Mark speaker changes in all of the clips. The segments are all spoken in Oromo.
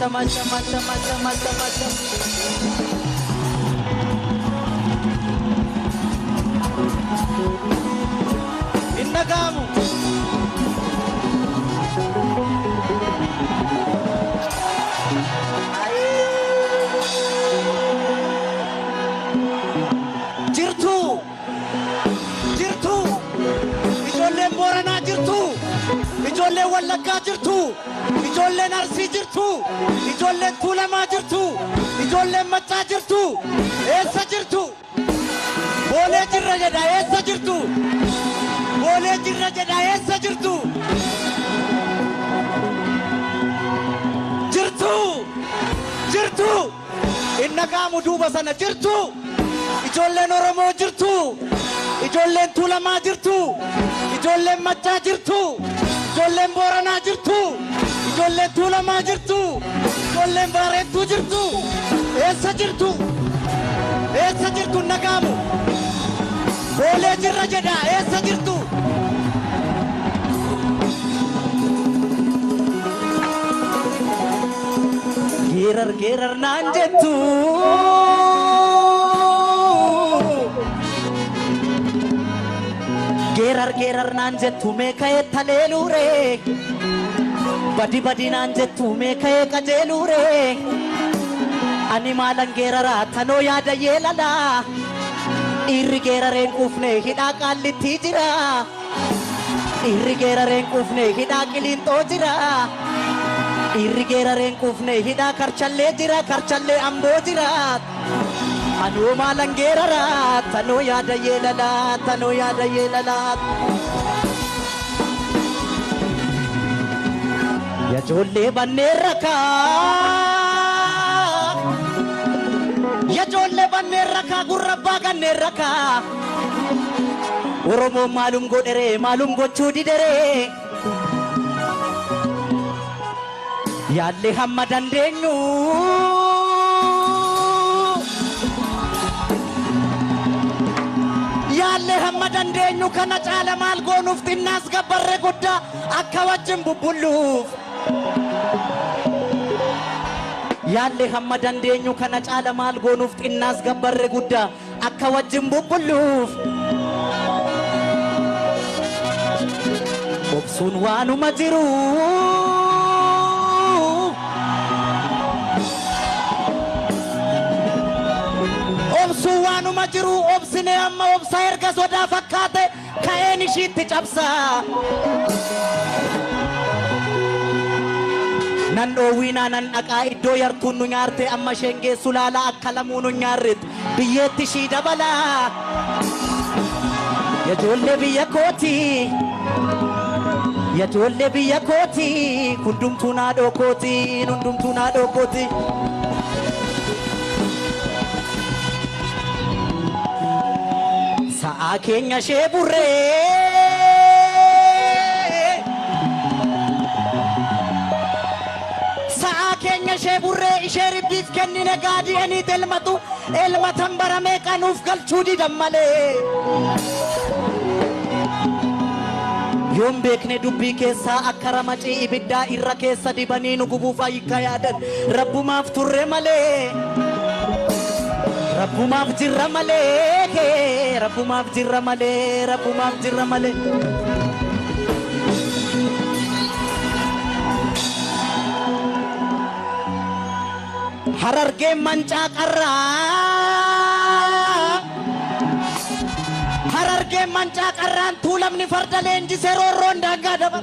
Speaker 1: Ashama, ashama, ashama, ashama, ashama, ashama. Hin dhaga'amu. Jirtu, jirtu, ijoolleen Booranaa jirtu, ijoolleen Wallaggaa jirtu, ijoolleen Arsii jirtu, ijoolleen Tuulamaa jirtu, ijoolleen Maccaa jirtu, eessa jirtu? Boolee jirra jedha, eessa jirtu? Boolee jirra jedha, eessa jirtu? Jirtu, jirtu, hin dhaga'amu duuba sana, jirtu, ijoolleen Oromoo jirtu, ijoolleen Tuulamaa jirtu, ijoolleen Maccaa jirtu, ijoolleen Booranaa jirtu, ijoolleen Tuulamaa jirtu, ijoolleen Baarentuu jirtu, eessa jirtu? Eessa jirtu? Hin dhaga'amu. Boolee jirra jedha, eessa jirtu? Geerar geerar naan jettu. Geerar geerar naan jettu mee ka'ee taleeluure. Badi badi naan jettu mee ka'ee qajeeluure. Ani maalan geeraraa tanoo yaada yeelalaa. Dhiirri geerareen quufne hidhaa Qaallittii jira. Dhiirri geerareen quufne hidhaa Qiliinxoo jira. Dhiirri geerareen quufne hidhaa Karchallee jira, Karchallee Amboo jira. Anoo maalan geeraraa tanoo yaada yeelalaa, tanoo yaada yeelalaa. Yajoollee banneerra kaa. Yajoollee banneerra kaa, gurra abbaa ganneerra kaa. Oromoon maalum godheree, maalum gochuu dideree. Yaallee hamma dandeenyu. Yaallee hamma dandeenyu kana caala maal goonuuf, xinnaas gabbarree guddaa akka wajjin bubbulluuf. Yaallee hamma dandeenyu kana caala maal goonuuf, xinnaas gabbarree guddaa akka wajjin bubbulluuf. Obsuun waanuma jiru. Obsuun waanuma jiru, obsine amma obsa erga sodaa fakkaate ka'een ishiitti cabsaa. Nan dhoowwiinaa, nan dhaqaa iddoo yartuun nu nyaarte, amma isheen geessu laalaa, akka lamuu nu nyaarretti biyyeetti ishii dabalaa. Yajoollee biyya kooti. Yajoollee biyya kooti. Hundumtuu naadhoo kooti. Hundumtuu naadhoo kooti. Sa'aa keenya ishee burree. Sa'aa keenya ishee burree, ishee ribbiif kennine gaadi'anii elmatu elmatan baramee qanuuf galchuu didan malee. Yoon beekne dubbii keessaa akka ramacii ibiddaa irra keessa dibanii nu gubuuf ayyika yaadan, rabbumaaf turre malee. Rabbumaaf jirra malee, rabbumaaf jirra malee, rabbumaaf jirra malee. Harargeen mancaa qarraa. Harargeen mancaa qarraan, Tuulamni farda leenjisee roorroon daangaa dabar.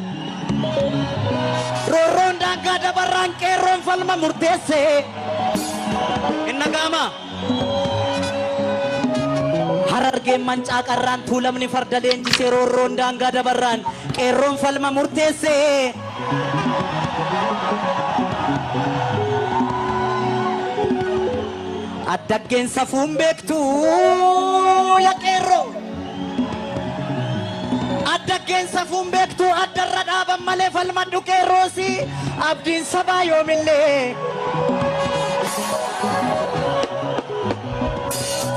Speaker 1: Roorroon daangaa dabarraan qeerroon falma murteesse. Hin dhaga'ama. Harargeen mancaa qarraan, Tuulamni farda leenjisee roorroon daangaa dabarraan qeerroon falma murteesse. Addaggeen safuun beektu ya qeerroo. Addaggeen safuun beektu addarra dhaaban malee, falmadhu qeerroosi, abdiin sabaa yoomillee.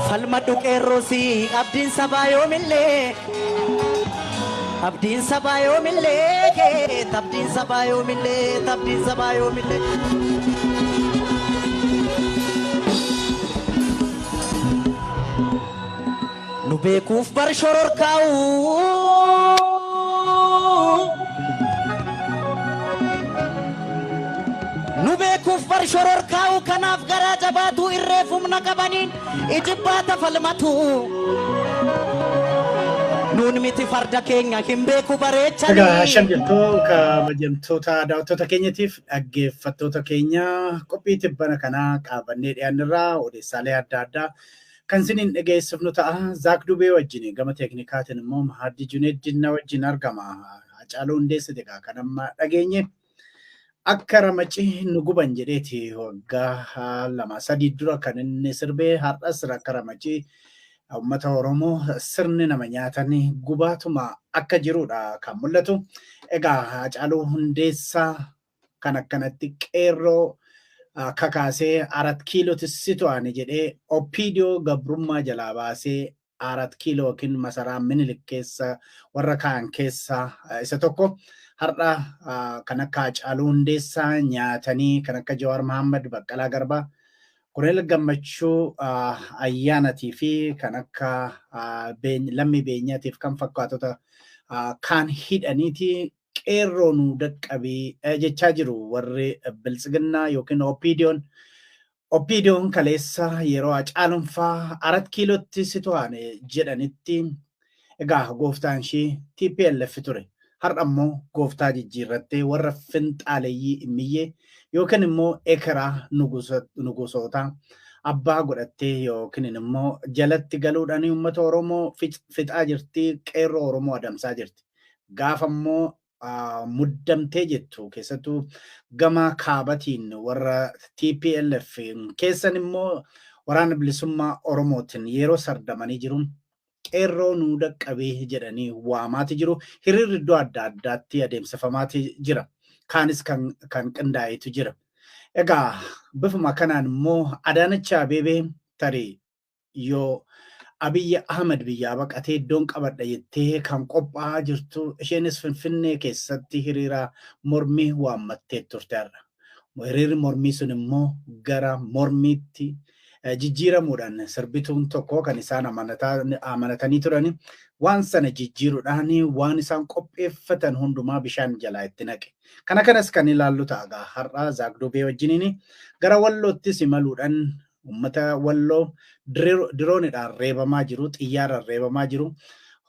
Speaker 1: Falmadhu qeerroosi, abdiin sabaa yoomillee. Abdiin sabaa yoomillee, abdiin sabaa yoomillee, abdiin sabaa yoomillee. Beekuuf bar shororkaa'u. Nu beekuuf bar shororkaa'u kanaaf garaa jabaatu irreef humna qabaniin ijibbaata falmatu. Nuun miti farda keenya hin beeku bareechanii.
Speaker 2: Egaa shamjiltoo kabajamtoota daawwattoota keenyatiif dhaggeeffattoota keenya qophii tibbana kanaa qabannee dhiyaannirraa odeessaalee adda addaa kan isiniin dhageessifnu ta'a. Zaak Dubee wajjin gama teeknikaatiin immoo Mahaddi Juneeddin na wajjin argama. Hacaaluu Hundeessaa egaa kan amma dhageenye akka ramaci nu guban jedheeti waggaa 2-3 dura kan inni sirbee har'as akka ramaci uummata Oromoo sirni nama nyaatanii gubaatuma akka jirudha kan mul'atu. Egaa Hacaaluu Hundeessaa kan akkanatti qeerroo kakaasee 4 kiilootti si to'ane jedhee Opiidiyoo gabrummaa jalaa baasee 4 kiiloo yookiin masaraa Minilik keessa warra kaan keessa isa tokko har'a kan akka Hacaaluu Hundeessaa nyaatanii kan akka Jawaar Mohaammed, Baqqalaa Garbaa, Koloneel Gammachuu Ayyaanatii fi kan akka Lammii Beenyaatiif kan fakkaatota kaan hidhaniiti qeerroo nu daqqabii jechaa jiru warri Biltsiginnaa yookiin Opiidiyoon. Opiidiyoon kaleessa yeroo Hacaaluun fa'aa 4 kiilootti si to'ane jedhanitti egaa gooftaan ishee TPLF ture. Har'a immoo gooftaa jijjiirrattee warra finxaaleeyyii immiyyee yookiin immoo ekeraa nugusootaa abbaa godhattee yookiin immoo jalatti galuudhaan uummata Oromoo fixaa jirti, qeerroo Oromoo adamsaa jirti. Gaafa immoo muddamtee jettu keessattuu gama kaabatiin warra TPLF keessan immoo waraana bilisummaa Oromootiin yeroo sardamanii jiru qeerroo nu daqqabee jedhanii waamaati jiru. Hiriirri iddoo adda addaatti adeemsifamaati jira. Kaanis kan qindaa'etu jira. Egaa bifuma kanaan immoo Adaanach Abeebee tarii yoo Abiy Ahmed biyyaa baqatee iddoon qabadha jettee kan qophaa'aa jirtu isheenis Finfinnee keessatti hiriira mormii waammattee turte har'a. Hiriirri mormii sun immoo gara mormiitti jijjiiramuudhaan sirbituun tokko kan isaan amanatanii turan waan sana jijjiiruudhaan waan isaan qopheeffatan hundumaa bishaan jalaa itti naqe. Kana kanas kan ilaallu ta'a har'a Zaak Dubee wajjiniin gara Walloottis imaluudhaan uummata Walloo diroonidhaan reebamaa jiru, xiyyaaraan reebamaa jiru,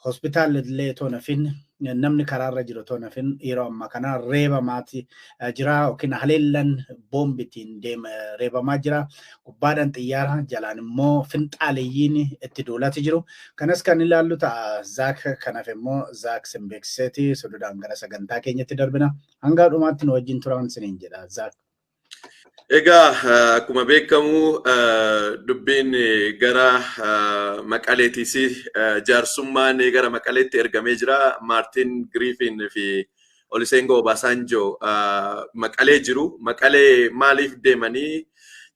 Speaker 2: hospitaalli illee toon hafin, namni karaarra jiru toon hafin yeroo ammaa kana reebamaati jira yookiin haleellan boombitiin reebamaa jira. Gubbaadhaan xiyyaara jalaan immoo finxaaleeyyiin itti duulati jiru. Kanas kan ilaallu ta'a Zaak kanaaf immoo Zaak Simbeekseeti sododaan gara sagantaa keenyatti darbina. Hanga dhumaatti nu wajjin turan isiniin jedha Zaak.
Speaker 3: Egaa akkuma beekamu dubbiin gara Maqaleetiis jaarsummaan gara Maqaleetti ergamee jira. Maartin Giriifin fi Olusegun Obasanjo Maqalee jiru. Maqalee maaliif deemanii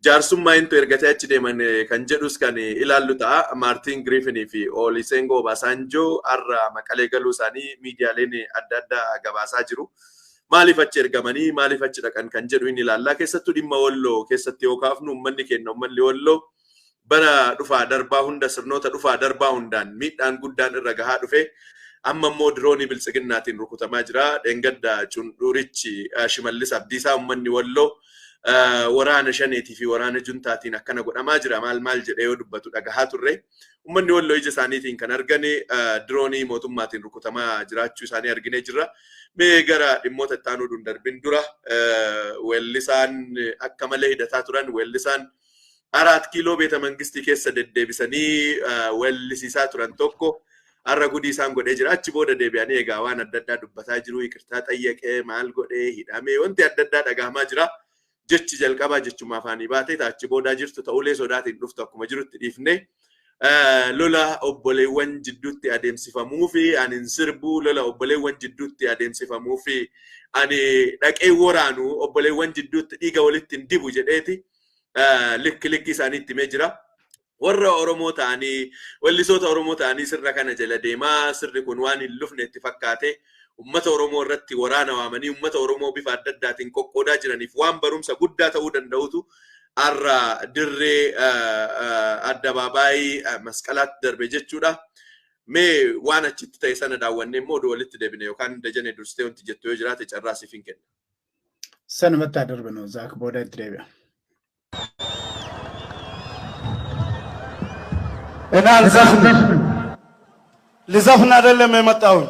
Speaker 3: jaarsummaa intu ergatee achi deeman kan jedhus kan ilaallu ta'a. Maartin Giriifin fi Olusegun Obasanjo har'a Maqalee galuu isaanii miidiyaaleen adda addaa gabaasaa jiru. Maaliif achi ergamanii maaliif achi dhaqan kan jedhu inni ilaallaa. Keessattuu dhimma Walloo keessatti yoo kaafnu uummanni keenya uummanni Walloo bara dhufaa darbaa hunda sirnoota dhufaa darbaa hundaan miidhaan guddaan irra gahaa dhufe amma immoo diroonii Biltsiginnaatiin rukutamaa jira. Dheengadda Cundurichi Shimallis Abdiisaa uummanni Walloo waraana shaneetii fi waraana juntaatiin akkana godhamaa jira maal maal jedhee yoo dubbatu dhagahaa turre. Uummanni Walloo ija isaaniitiin kan argane diroonii mootummaatiin rukutamaa jiraachuu isaanii arginee jirra. Mee gara dhimmoota itti aanuu darbin dura weellisaan akka malee hidhataa turan weellisaan 4 kiiloo beeta mangistii keessa deddeebisanii weellisiisaa turan tokko har'a gudii isaan godhee jira. Achi booda deebi'anii egaa waan adda addaa dubbataa jiru. Yiqirtaa xayyaqee maal godhee hidhamee wanti adda addaa dhagahamaa jira. Jechi jalqabaa jechuma afaanii baate achi boodaa jirtu ta'ulee sodaatiin dhuftu akkuma jirutti dhiifne lola obboleewwan jidduutti adeemsifamuu fi ani sirbuu lola obboleewwan jidduutti adeemsifamuu fi ani dhaqee waraanu obboleewwan jidduutti dhiiga walitti hin dibu jedheeti likki likki isaanii itti himee jira. Warra Oromoo ta'anii wallisoota Oromoo ta'anii sirna kana jala deemaa sirni kun waan hin lufne itti fakkaate ummata Oromoo irratti waraana waamanii ummata Oromoo bifa adda addaatiin qoqqoodaa jiraniif waan barumsa guddaa ta'uu danda'utu har'a dirree addabaabaayii masqalaatti darbe jechuudha. Mee waan achitti ta'e sana daawwannee immoo oduu walitti deebine yookaan Dajane dursitee wanti jettu yoo jiraate carraa siif hin kenna.
Speaker 2: Sanumatti haa darbinu Zaak booda itti deebi'a.
Speaker 4: እኔ አልዘፍንም። ልዘፍን አይደለም የመጣሁኝ።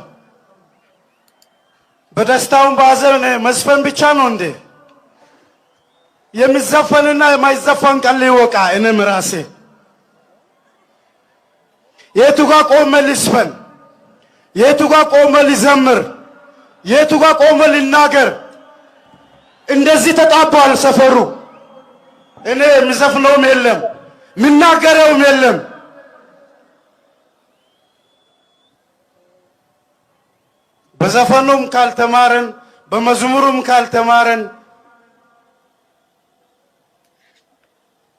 Speaker 4: በደስታውም በሐዘን መዝፈን ብቻ ነው እንዴ? የሚዘፈንና የማይዘፈን ቀን ሊወቃ እኔም ራሴ የቱ ጋ ቆሜ ልዝፈን? የቱ ጋ ቆሜ ልዘምር? የቱ ጋ ቆሜ ልናገር? እንደዚህ ተጣቧል ሰፈሩ። እኔ የሚዘፍነውም የለም የሚናገረውም የለም። በዘፈኑም ካልተማረን በመዝሙሩም ካልተማረን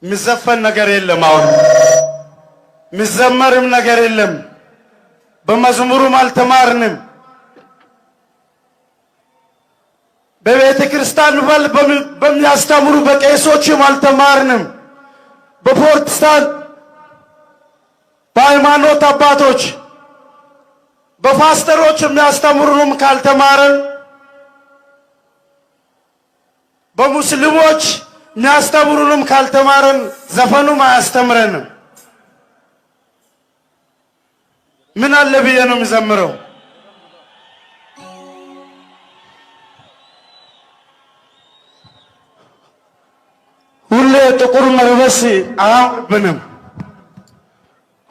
Speaker 4: የሚዘፈን ነገር የለም። አሁን የሚዘመርም ነገር የለም። በመዝሙሩም አልተማርንም። በቤተ ክርስቲያን በሚያስተምሩ በቄሶችም አልተማርንም። በፕሮቴስታንት በሃይማኖት አባቶች በፓስተሮች የሚያስተምሩንም ካልተማረን በሙስሊሞች የሚያስተምሩንም ካልተማረን ዘፈኑም አያስተምረንም። ምን አለ ብዬ ነው የሚዘምረው? ሁሌ ጥቁር መልበስ አያምርብንም።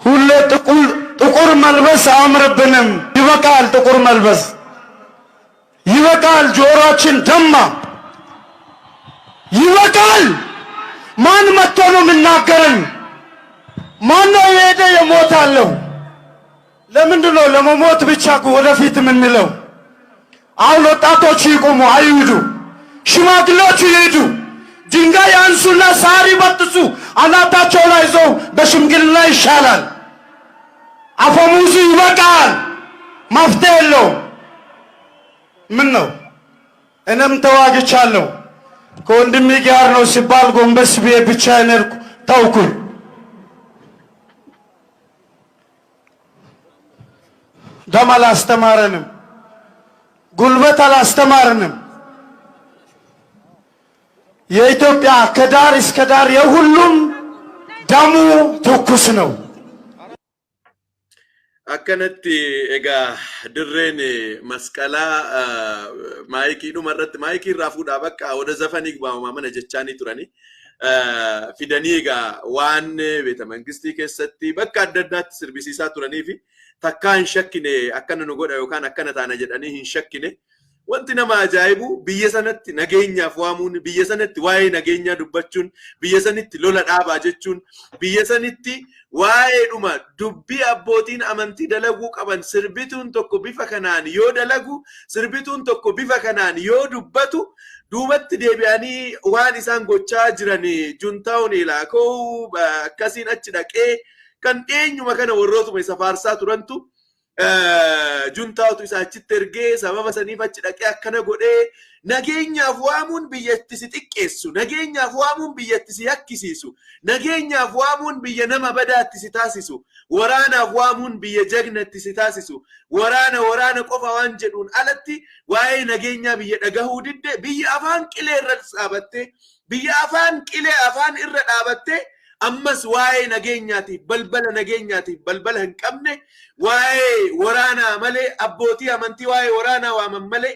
Speaker 4: ሁሌ ጥቁር መልበስ አያምርብንም። ይበቃል፣ ጥቁር መልበስ ይበቃል። ጆሮአችን ደማ። ይበቃል። ማን መጥቶ ነው የሚናገረን? ማን ነው የሄደ የሞታለሁ? ለምንድን ነው ለመሞት ብቻ ወደፊት የምንለው? አሁን ወጣቶች ይቁሙ፣ አይሂዱ። ሽማግሌዎቹ ይሂዱ። ድንጋይ ያንሱና ሳር ይበጥሱ፣ አናታቸው ላይ ይዘው በሽምግልና ይሻላል። አፈሙዙ ይበቃል፣ መፍትሄ የለውም። ምን ነው እኔም ተዋግቻለሁ። ከወንድሜ ጋር ነው ሲባል ጎንበስ ብዬ ብቻዬን ሄድኩ፣ ተውኩኝ። ደም አላስተማረንም፣ ጉልበት አላስተማረንም። የኢትዮጵያ ከዳር እስከ ዳር የሁሉም ደሙ ትኩስ ነው።
Speaker 3: Akkanatti egaa dirreen masqalaa maayikii dhuma irratti maayikii irraa fuudhaa bakka oda zafanii waamamaa mana jechaanii turani. Fidanii egaa waan beeta mangistii keessatti bakka adda addaatti sirbisiisaa turanii fi takkaa hin shakkine akkana nu godha yookaan akkana taana jedhanii hin shakkine. Wanti nama ajaa'ibu biyya sanatti nageenyaaf waamuun, biyya sanatti waa'ee nageenyaa dubbachuun, biyya sanitti lola dhaabaa jechuun, biyya sanitti waa'ee dhuma dubbii abbootiin amantii dalaguu qaban sirbituun tokko bifa kanaan yoo dalagu, sirbituun tokko bifa kanaan yoo dubbatu, duubatti deebi'anii waan isaan gochaa jiran juntaa'uun ilaakoo akkasiin achi dhaqee kan dhiyeenyuma kana warrootuma isa faarsaa turantu juntaatu isa achitti ergee sababa saniif achi dhaqee akkana godhee nageenyaaf waamuun biyyatti si xiqqeessu, nageenyaaf waamuun biyyatti si yakkisiisu, nageenyaaf waamuun biyya nama badaatti si taasisu, waraanaaf waamuun biyya jagnatti si taasisu, waraana waraana qofa waan jedhuun alatti waa'ee nageenyaa biyya dhagahuu didde, biyya afaan qilee irra dhaabattee, biyya afaan qilee afaan irra dhaabattee ammas waa'ee nageenyaatiif balbala nageenyaatiif balbala hin qabne, waa'ee waraanaa malee abbootii amantii waa'ee waraanaa waaman malee,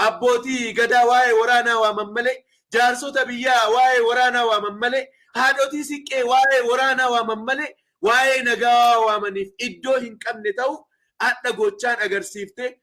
Speaker 3: abbootii gadaa waa'ee waraanaa waaman malee, jaarsota biyyaa waa'ee waraanaa waaman malee, haadhotii siqqee waa'ee waraanaa waaman malee waa'ee nagaa waamaniif iddoo hin qabne ta'u hadha gochaan agarsiifte.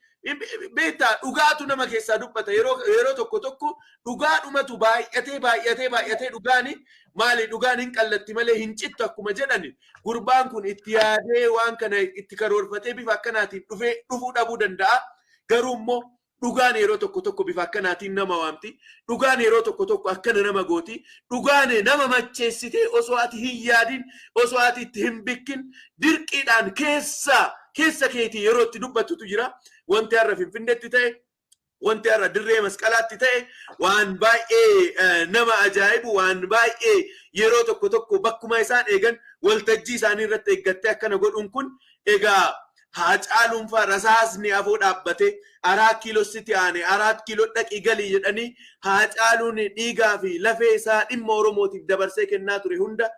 Speaker 3: Beektaa dhugaatu nama keessaa dubbata. Yeroo tokko tokko dhugaadhumatu baay'atee baay'atee baay'atee dhugaani maali dhugaan hin qallatti malee hin cittu akkuma jedhani gurbaan kun itti yaadee waan kana itti karoorfatee bifa akkanaatiin dhufee dhufuu dhabuu danda'a. Garuu immoo dhugaan yeroo tokko tokko bifa akkanaatiin nama waamti. Dhugaan yeroo tokko tokko akkana nama gooti. Dhugaan nama macheessitee osoo ati hin yaadin, osoo ati itti hin bikkin dirqiidhaan keessa keetii yeroo itti dubbattutu jira. Wanti har'a Finfinneetti ta'e, wanti har'a dirree masqalaatti ta'e waan baay'ee nama ajaa'ibu, waan baay'ee yeroo tokko tokko bakkuma isaan eegan waltajjii isaanii irratti eeggattee akkana godhuun kun egaa Haacaaluun fa'aa rasaasni afoo dhaabbate 4 kiiloo sitti aane 4 kiiloo dhaqii galii jedhanii Haacaaluun dhiigaa fi lafee isaa dhimma Oromootiif dabarsee kennaa ture hunda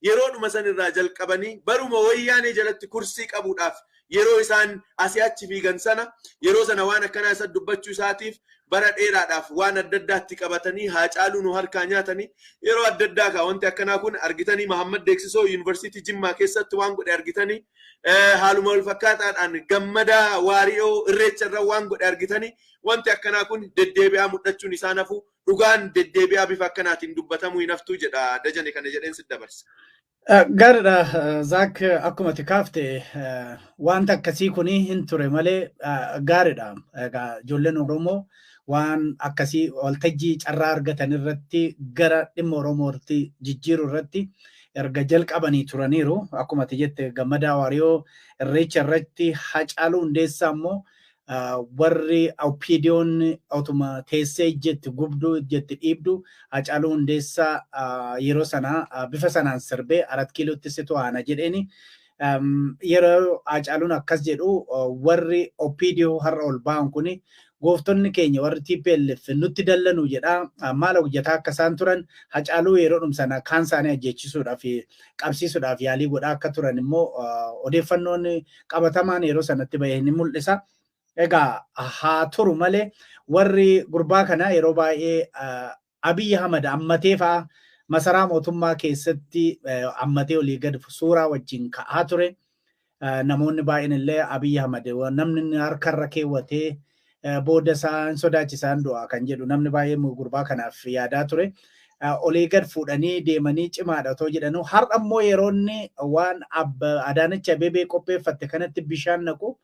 Speaker 3: yeroodhuma sanirraa jalqabanii baruma wayyaanee jalatti kursii qabuudhaaf yeroo isaan asii achi fiigan sana yeroo sana waan akkanaa isa dubbachuu isaatiif bara dheeraadhaaf waan adda addaatti qabatanii Haacaaluu nu harkaa nyaatanii yeroo adda addaa kaa wanti akkanaa kun argitanii Mahammad Deeksisoo Yuunivarsiitii Jimmaa keessatti waan godhe argitanii haaluma wal fakkaataadhaan Gammadaa Waariyoo Irreecha irra waan godhe argitanii wanti akkanaa kun deddeebi'aa mul'achuun isaan hafu dhugaan deddeebi'aa bifa akkanaatiin dubbatamuu hin haftuu jedha Dajane kana jedheen si dabarsa.
Speaker 2: Gaariidha Zaak, akkuma ati kaafte wanta akkasii kun hin ture malee gaariidha. Egaa ijoolleen Oromoo waan akkasii waltajjii carraa argatan irratti gara dhimma Oromootti jijjiiruu irratti erga jalqabanii turaniiru. Akkuma ati jette Gammadaa Waariyoo Irreecha irratti, Hacaaluu Hundeessaa immoo warri OPDO'n otuma teessee ijjetti gubduu ijjetti dhiibdu Hacaaluu Hundeessaa yeroo sana bifa sanaan sirbee 4 kiilootti situ aana jedheeni. Yeroo Hacaaluun akkas jedhu warri OPDO har'a ol ba'an kuni gooftonni keenya warri TPLF nutti dallanuu jedha maal hojjetaa akka isaan turan Hacaaluu yeroo dhumsana kaan isaanii ajjeechisuudhaaf qabsiisuudhaaf yaalii godhaa akka turan immoo odeeffannoon qabatamaan yeroo sanatti bahee ni mul'isa. Egaa haa turu malee warri gurbaa kana yeroo baay'ee Abiy Ahmad ammatee fa'aa masaraa mootummaa keessatti ammatee olii gad suuraa wajjin ka'aa ture. Namoonni baay'een illee Abiy Ahmad namni harkarra keewwatee booda isaan sodaachisaan du'a kan jedhu namni baay'een gurbaa kanaaf yaadaa ture. Olii gad fuudhanii deemanii cimaadha otoo jedhanuu har'a immoo yeroo inni waan Adaanech Abeebee qopheeffatte kanatti bishaan naqu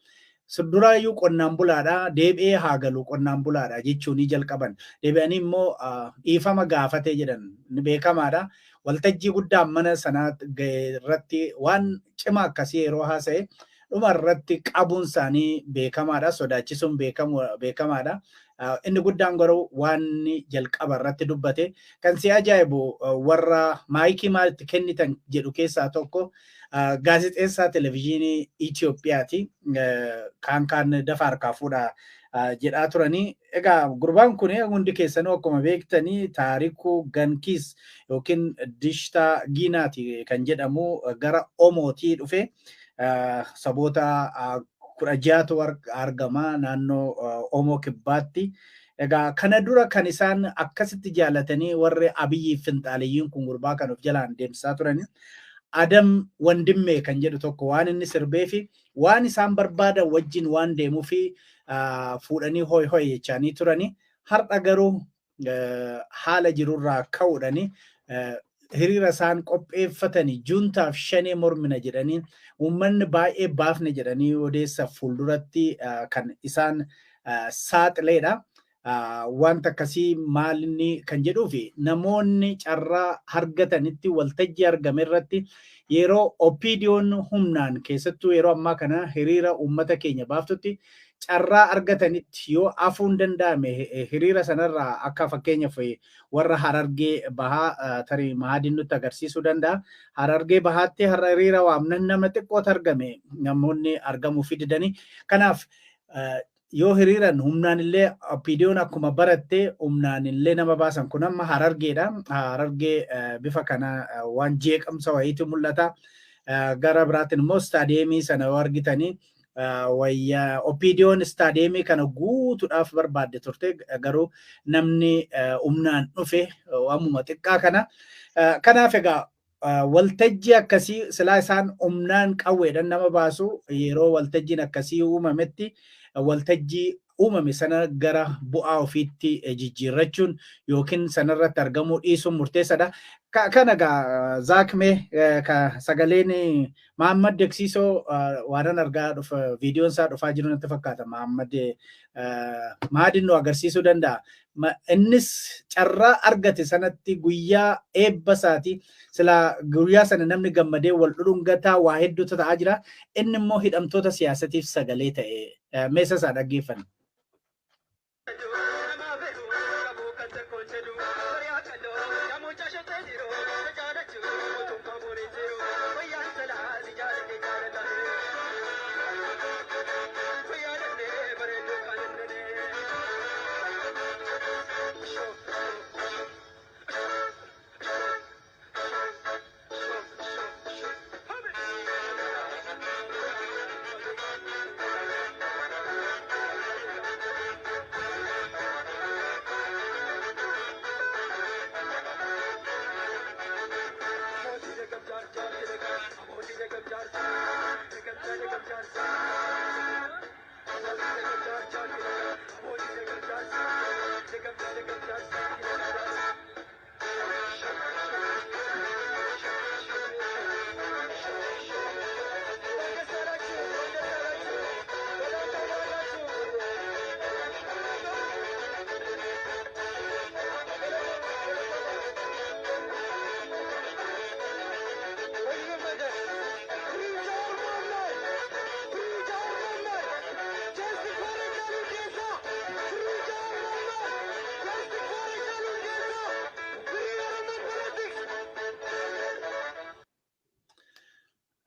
Speaker 2: duraayyuu qonnaan bulaadha deebi'ee haa galu qonnaan bulaadha jechuun ni jalqaban. Deebi'anii immoo dhiifama gaafatee jedhan ni beekamaadha. Waltajjii guddaan mana sanaa irratti waan cimaa akkasii yeroo haasa'e dhuma irratti qabuun isaanii beekamaadha. Sodaachisuun beekamaadha. Inni guddaan garuu waan jalqaba irratti dubbate kan si ajaa'ibu warra maayikii maalitti kennitan jedhu keessaa tokko gaazexeessaa televezyiinii Itoophiyaati. Kaan dafa harkaa fuudhaa jedhaa turanii. Egaa gurbaan kun hundi keessanuu akkuma beektanii Taarikuu Gankiis yookiin Dishtaa Giinaati kan jedhamu gara Omootii dhufe saboota 16tu argama naannoo Omoo Kibbaatti. Egaa kana dura kan isaan akkasitti jaalatanii warri Abiyyi Finxaaliyyiin kun gurbaa kan of jalaan deemsisaa turani. Adam Wandimmee kan jedhu tokko waan inni sirbee fi waan isaan barbaadan wajjin waan deemuu fi fuudhanii hoy hoy jechaanii turani. Har'a garuu haala jirurraa ka'uudhani hiriira isaan qopheeffatanii juuntaaf shanee mormina jedhanii uummanni baay'ee baafne jedhanii odeessa fuulduratti kan isaan saaxileedha. Wanta akkasii maalinni kan jedhuu fi namoonni carraa argatanitti waltajjii argame irratti yeroo OPDO'n humnaan keessattuu yeroo ammaa kana hiriira uummata keenya baaftutti carraa argatanitti yoo afuun danda'ame hiriira sanarraa akka fakkeenyaaf warra Harargee Bahaa tarii Mahadiin nutti agarsiisuu danda'a. Harargee Bahaatti har'a hiriira waamnan nama xiqqootu argame namoonni argamuu fididanii. Kanaaf yoo hiriiran humnaan illee OPDO'n akkuma baratte humnaan illee nama baasan kun amma Harargeedha. Harargee bifa kana waan jeeqamsa wayiitu mul'ata. Gara biraatiin immoo istaadiyeemii sana yoo argitanii wayyaa OPDO'n istaadiyeemii kana guutuudhaaf barbaadde turte garuu namni humnaan dhufe waamuma xiqqaa kana. Kanaaf egaa waltajjii akkasii silaa isaan humnaan qawweedhaan nama baasu yeroo waltajjiin akkasii uumametti waltajjii uumame sana gara bu'aa ofiitti jijjiirrachuun yookiin sanarratti argamuu dhiisuun murteessaadha. Kana egaa Zaakmee sagaleen Mahammad Deeksisoo waanan argaa dhufa viidiyoon isaa dhufaa jiru natti fakkaata. Mahammad Mahadiin nu agarsiisuu danda'a. Innis carraa argate sanatti guyyaa eebba isaati. Silaa guyyaa sana namni gammadee wal dhudhungataa waa hedduutu ta'aa jira. Inni immoo hidhamtoota siyaasatiif sagalee ta'e. Meeshaa isaa dhaggeeffanna.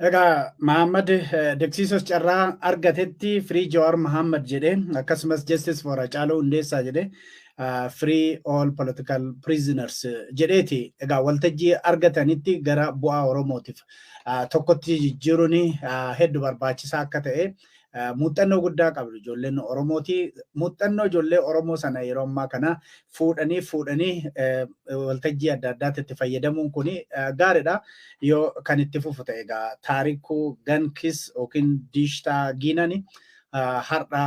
Speaker 2: Egaa Mahammad Deksiisos carraa argatetti "Free Jawaar Mahammad" jedhee, akkasumas "Justice for Hacaaluu Hundeessaa" jedhee, "Free all political prisoners" jedheeti. Egaa waltajjii argatanitti gara bu'aa Oromootiif tokkotti jijjiiruun hedduu barbaachisaa akka ta'e muuxannoo guddaa qabdu ijoolleen Oromooti. Muuxannoo ijoollee Oromoo sana yeroo ammaa kana fuudhanii fuudhanii waltajjii adda addaatti itti fayyadamuun kun gaariidha. Yoo kan itti fufu ta'e egaa Taarikuu Gankis yookiin Diishtaa Giinani har'a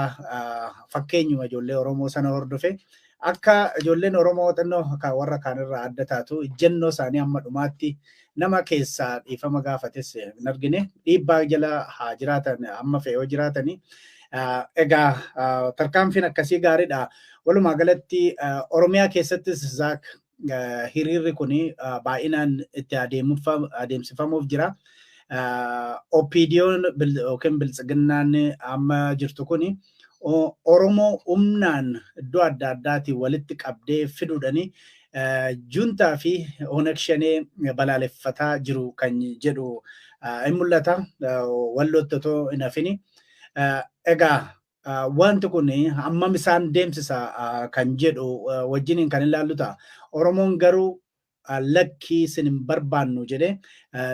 Speaker 2: fakkeenyuma ijoollee Oromoo sana hordofe, akka ijoolleen Oromoo xinnoo warra kaanirraa adda taatu, ejjennoo isaanii hamma dhumaatti nama keessaa dhiifama gaafates hin argine, dhiibbaa jala haa jiraatan amma fe'oo jiraatanii. Egaa tarkaanfiin akkasii gaariidha. Walumaa galatti Oromiyaa keessattis, Zaak, hiriirri kun baay'inaan itti adeemsifamuuf jira. OPDO'n yookiin Biltsiginnaan amma jirtu kuni Oromoo humnaan iddoo adda addaatiin walitti qabdee fiduudhani juntaa fi Oneg Shanee balaaleffataa jiru kan jedhu hin mul'ata. Wallootti otoo hin hafini. Egaa wanti kun hammam isaan deemsisa kan jedhu wajjiniin kan ilaallu ta'a. Oromoon garuu lakkii isin hin barbaannu jedhee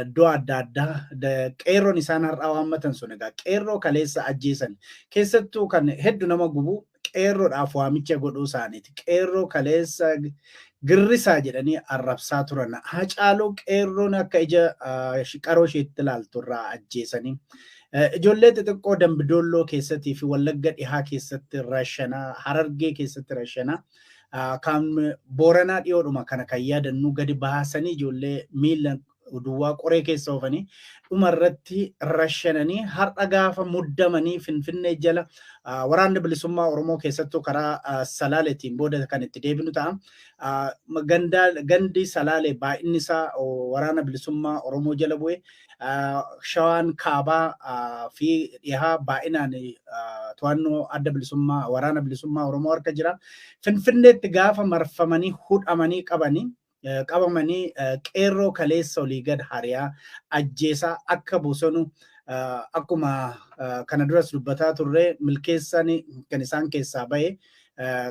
Speaker 2: iddoo adda addaa qeerroon isaan har'aa waammatan sun, egaa qeerroo kaleessa ajjeesan keessattuu kan hedduu nama gubu qeerroodhaaf waamicha godhuu isaaniiti. Qeerroo kaleessa girrisaa jedhanii arrabsaa turan. Hacaaluu qeerroon akka ija qaroo isheetti ilaaltu irraa ajjeesanii. Ijoollee xixiqqoo Dambidolloo keessattii fi Wallagga Dhihaa keessatti rashanaa, Harargee keessatti rashanaa, kan Booranaa dhiyoodhuma kana kan yaadannu gadi baasanii ijoollee miila duwwaa qoree keessa oofanii dhumarratti rashananii, har'a gaafa muddamanii Finfinnee jala waraanni bilisummaa Oromoo keessattuu karaa Salaaleetiin booda kan itti deebinu ta'a. Gandi Salaalee baay'inni isaa waraana bilisummaa Oromoo jala bu'e. Shawaan kaabaa fi dhihaa baay'inaan to'annoo adda bilisummaa waraana bilisummaa Oromoo harka jira. Finfinneetti gaafa marfamanii hudhamanii qabamanii qeerroo kaleessa olii gad hariyaa ajjeesaa akka bosonu, akkuma kana duras dubbataa turre, milkeessaan kan isaan keessaa bahe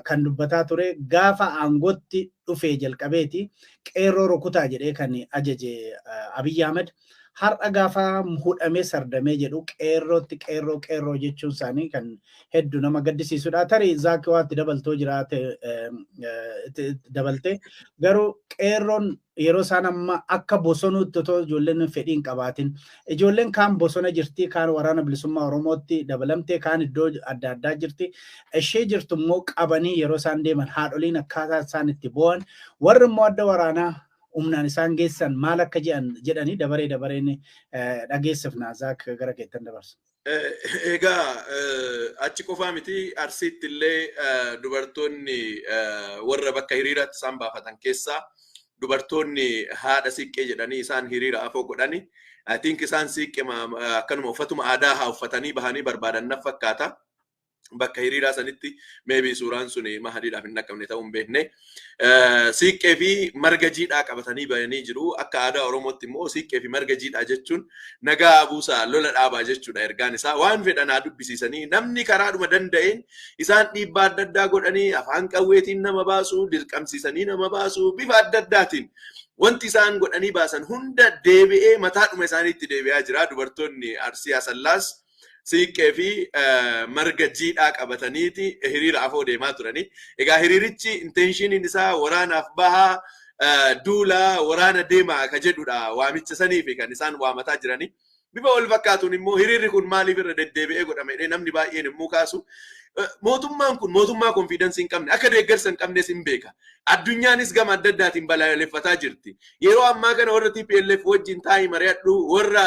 Speaker 2: kan dubbataa ture, gaafa aangootti dhufee jalqabeeti qeerroo rukutaa jedhee kan ajaje Abiyyi Ahmed. Har'a gaafa hudhamee sardamee jedhu qeerrootti qeerroo qeerroo jechuun isaanii kan hedduu nama gaddisiisudha. Tarii Zaakii waatti dabaltoo jiraate dabalte, garuu qeerroon yeroo isaan amma akka bosonuutti otoo ijoolleen fedhii hin qabaatin, ijoolleen kaan bosona jirti, kaan waraana bilisummaa Oromootti dabalamtee, kaan iddoo adda addaa jirti. Ishee jirtu immoo qabanii yeroo isaan deeman haadholiin akkaataa isaan itti bo'an, warri immoo adda waraanaa humnaan isaan geessan maal akka jedhan jedhanii dabaree dabareen dhageessifna. Zaak, gara keettan dabarsa.
Speaker 3: Egaa achi qofaa miti, Arsiitti illee dubartoonni warra bakka hiriiraatti isaan baafatan keessaa dubartoonni haadha siiqqee jedhanii isaan hiriira afoo godhani. I think isaan siiqqee akkanuma uffatuma aadaa haa uffatanii bahanii barbaadan naf fakkaata. Bakka hiriiraa sanitti maybe suuraan sun mahadiidhaaf hin dhaqqabne ta'uu hin beekne. Siiqqee fi marga jiidhaa qabatanii bahanii jiru. Akka aadaa Oromootti immoo siiqqee fi marga jiidhaa jechuun nagaa buusaa, lola dhaabaa jechuudha ergaan isaa. Waan fedhan haa dubbisiisanii, namni karaadhuma danda'een isaan dhiibbaa adda addaa godhanii afaan qawweetiin nama baasuu, dirqamsiisanii nama baasuu, bifa adda addaatiin wanti isaan godhanii baasan hunda deebi'ee mataadhuma isaaniitti deebi'aa jira. Dubartoonni Arsii Asallaas siiqqee fi marga jiidhaa qabataniiti hiriira afoo deemaa turani. Egaa hiriirichi intentioniin isaa waraanaaf bahaa Duula waraana deemaa ka jedhudha waamicha sanii fi kan isaan waamataa jiranii. Bifa wal fakkaatuun immoo hiriirri kun maaliif irra deddeebi'ee godhame jedhee namni baay'een immoo kaasu. Mootummaan kun mootummaa konfiidensii hin qabne, akka deeggarsa hin qabnes hin beeka. Addunyaanis gama adda addaatiin balaaleffataa jirti. Yeroo ammaa kana warra TPLF wajjin taa'ii mari'adhu, warra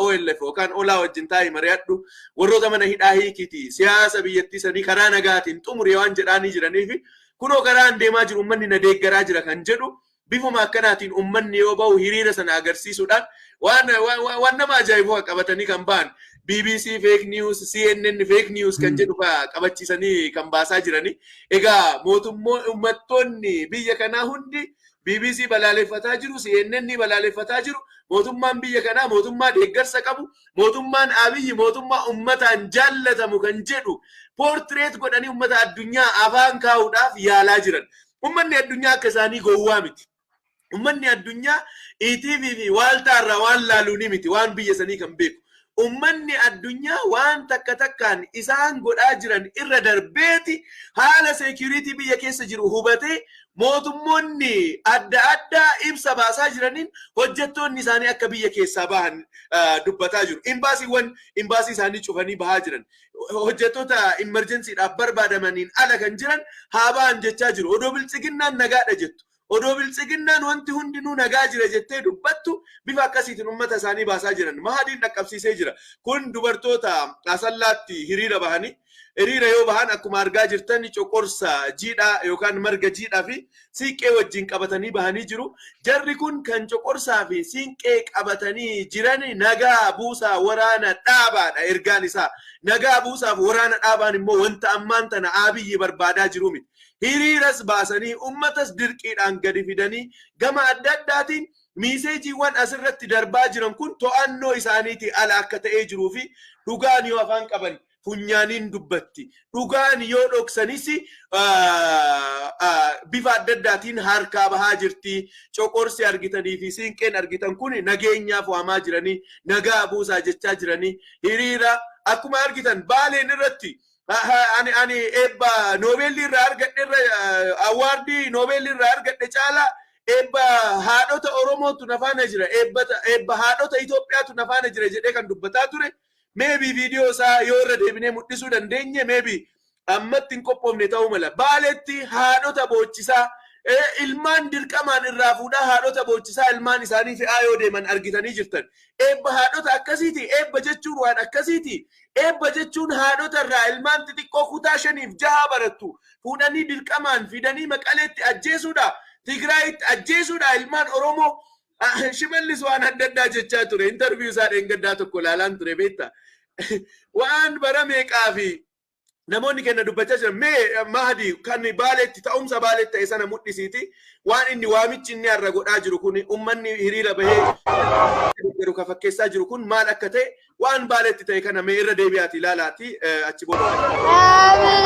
Speaker 3: OLF yookaan OLA wajjin taa'ii mari'adhu, warroota mana hidhaa hiikiti, siyaasa biyyattii sanii karaa nagaatiin xumuree waan jedhaanii jiraniifi kunoo karaan deemaa jiru uummanni na deeggaraa jira kan jedhu bifuma akkanaatiin uummanni yoo bahu hiriira sana agarsiisuudhaan waan nama ajaa'ibu qabatanii kan ba'an. BBC fake news, CNN fake news kan jedhu qabachiisanii kan baasaa jirani. Egaa mootummoo uummattoonni biyya kanaa hundi BBC balaaleffataa jiru, CNN balaaleffataa jiru. Mootummaan biyya kanaa mootummaa deeggarsa qabu, mootummaan Abiyyi mootummaa uummataan jaallatamu kan jedhu portrait godhanii uummata addunyaa afaan kaa'uudhaaf yaalaa jiran. Uummanni addunyaa akka isaanii gowwaa miti. Uummanni addunyaa ETV fi Waaltaarraa waan laaluu ni miti, waan biyya sanii kan beeku. Uummanni addunyaa waan takka takkaan isaan godhaa jiran irra darbeeti haala seekuriitii biyya keessa jiru hubatee mootummoonni adda addaa ibsa baasaa jiraniin hojjettoonni isaanii akka biyya keessaa bahan dubbataa jiru. Imbaasiiwwan imbaasii isaanii cufanii bahaa jiran. Hojjettoota imerjensiidhaaf barbaadamaniin ala kan jiran haa bahan jechaa jiru. Odoo biltsiginnaan nagaadha jettu. Odoo biltsiginnaan wanti hundinuu nagaa jira jettee dubbattu bifa akkasiitiin uummata isaanii baasaa jiran. Mahadiin dhaqqabsiisee jira. Kun dubartoota Asallaatti hiriira bahanii hiriira yoo bahan akkuma argaa jirtan coqorsa jiidhaa yookaan marga jiidhaa fi siinqee wajjin qabatanii bahanii jiru. Jarri kun kan coqorsaa fi siinqee qabatanii jiran nagaa buusaa waraana dhaabaadha ergaan isaa. Nagaa buusaaf waraana dhaabaan immoo wanta ammaan tana Abiyyi barbaadaa jiru miti. Hiriiras baasanii uummatas dirqiidhaan gadi fidanii gama adda addaatiin miiseejiiwwan asirratti darbaa jiran kun to'annoo isaaniitii ala akka ta'ee jiruu fi dhugaan yoo afaan qaban funyaaniin dubbatti. Dhugaan yoo dhoksanis bifa adda addaatiin harkaa bahaa jirti. Coqorsi argitanii fi siinqeen argitan kun nageenyaaf waamaa jiranii, nagaa buusaa jechaa jiranii, hiriira akkuma argitan Baaleen irratti ani eebba Noobeelli irraa argadhe irra awaardii Noobeelli irraa argadhe caalaa eebba haadhota Oromootu na faana jira, eebba haadhota Itoophiyaatu na faana jira jedhee kan dubbataa ture. Maybe viidiyoo isaa yoo irra deebinee mul'isuu dandeenye maybe ammatti hin qophoofne ta'uu mala. Baaletti haadhota boochisaa ilmaan dirqamaan irraa fuudhaa haadhota boochisaa ilmaan isaanii fe'aa yoo deeman argitanii jirtan. Eebba haadhota akkasiiti. Eebba jechuun waan akkasiiti. Eebba jechuun haadhota irraa ilmaan xixiqqoo kutaa 5 fi 6 barattu fuudhanii dirqamaan fidanii Maqaleetti ajjeesuudha. Tigraayitti ajjeesuudha ilmaan Oromoo. Shimallis waan adda addaa jechaa ture. Intarviiyuu isaa dheengaddaa tokko ilaalaan ture beektaa. Waan bara meeqaa fi namoonni kenna dubbachaa jiran mee Mahdi kan Baaleetti ta'umsa Baaleetti ta'e sana mul'isiiti. Waan inni waamichi inni har'a godhaa jiru kun uummanni hiriira bahee jiru ka fakkeessaa jiru kun maal akka ta'e waan Baaleetti ta'e kana mee irra deebi'aati ilaalaati achi booda.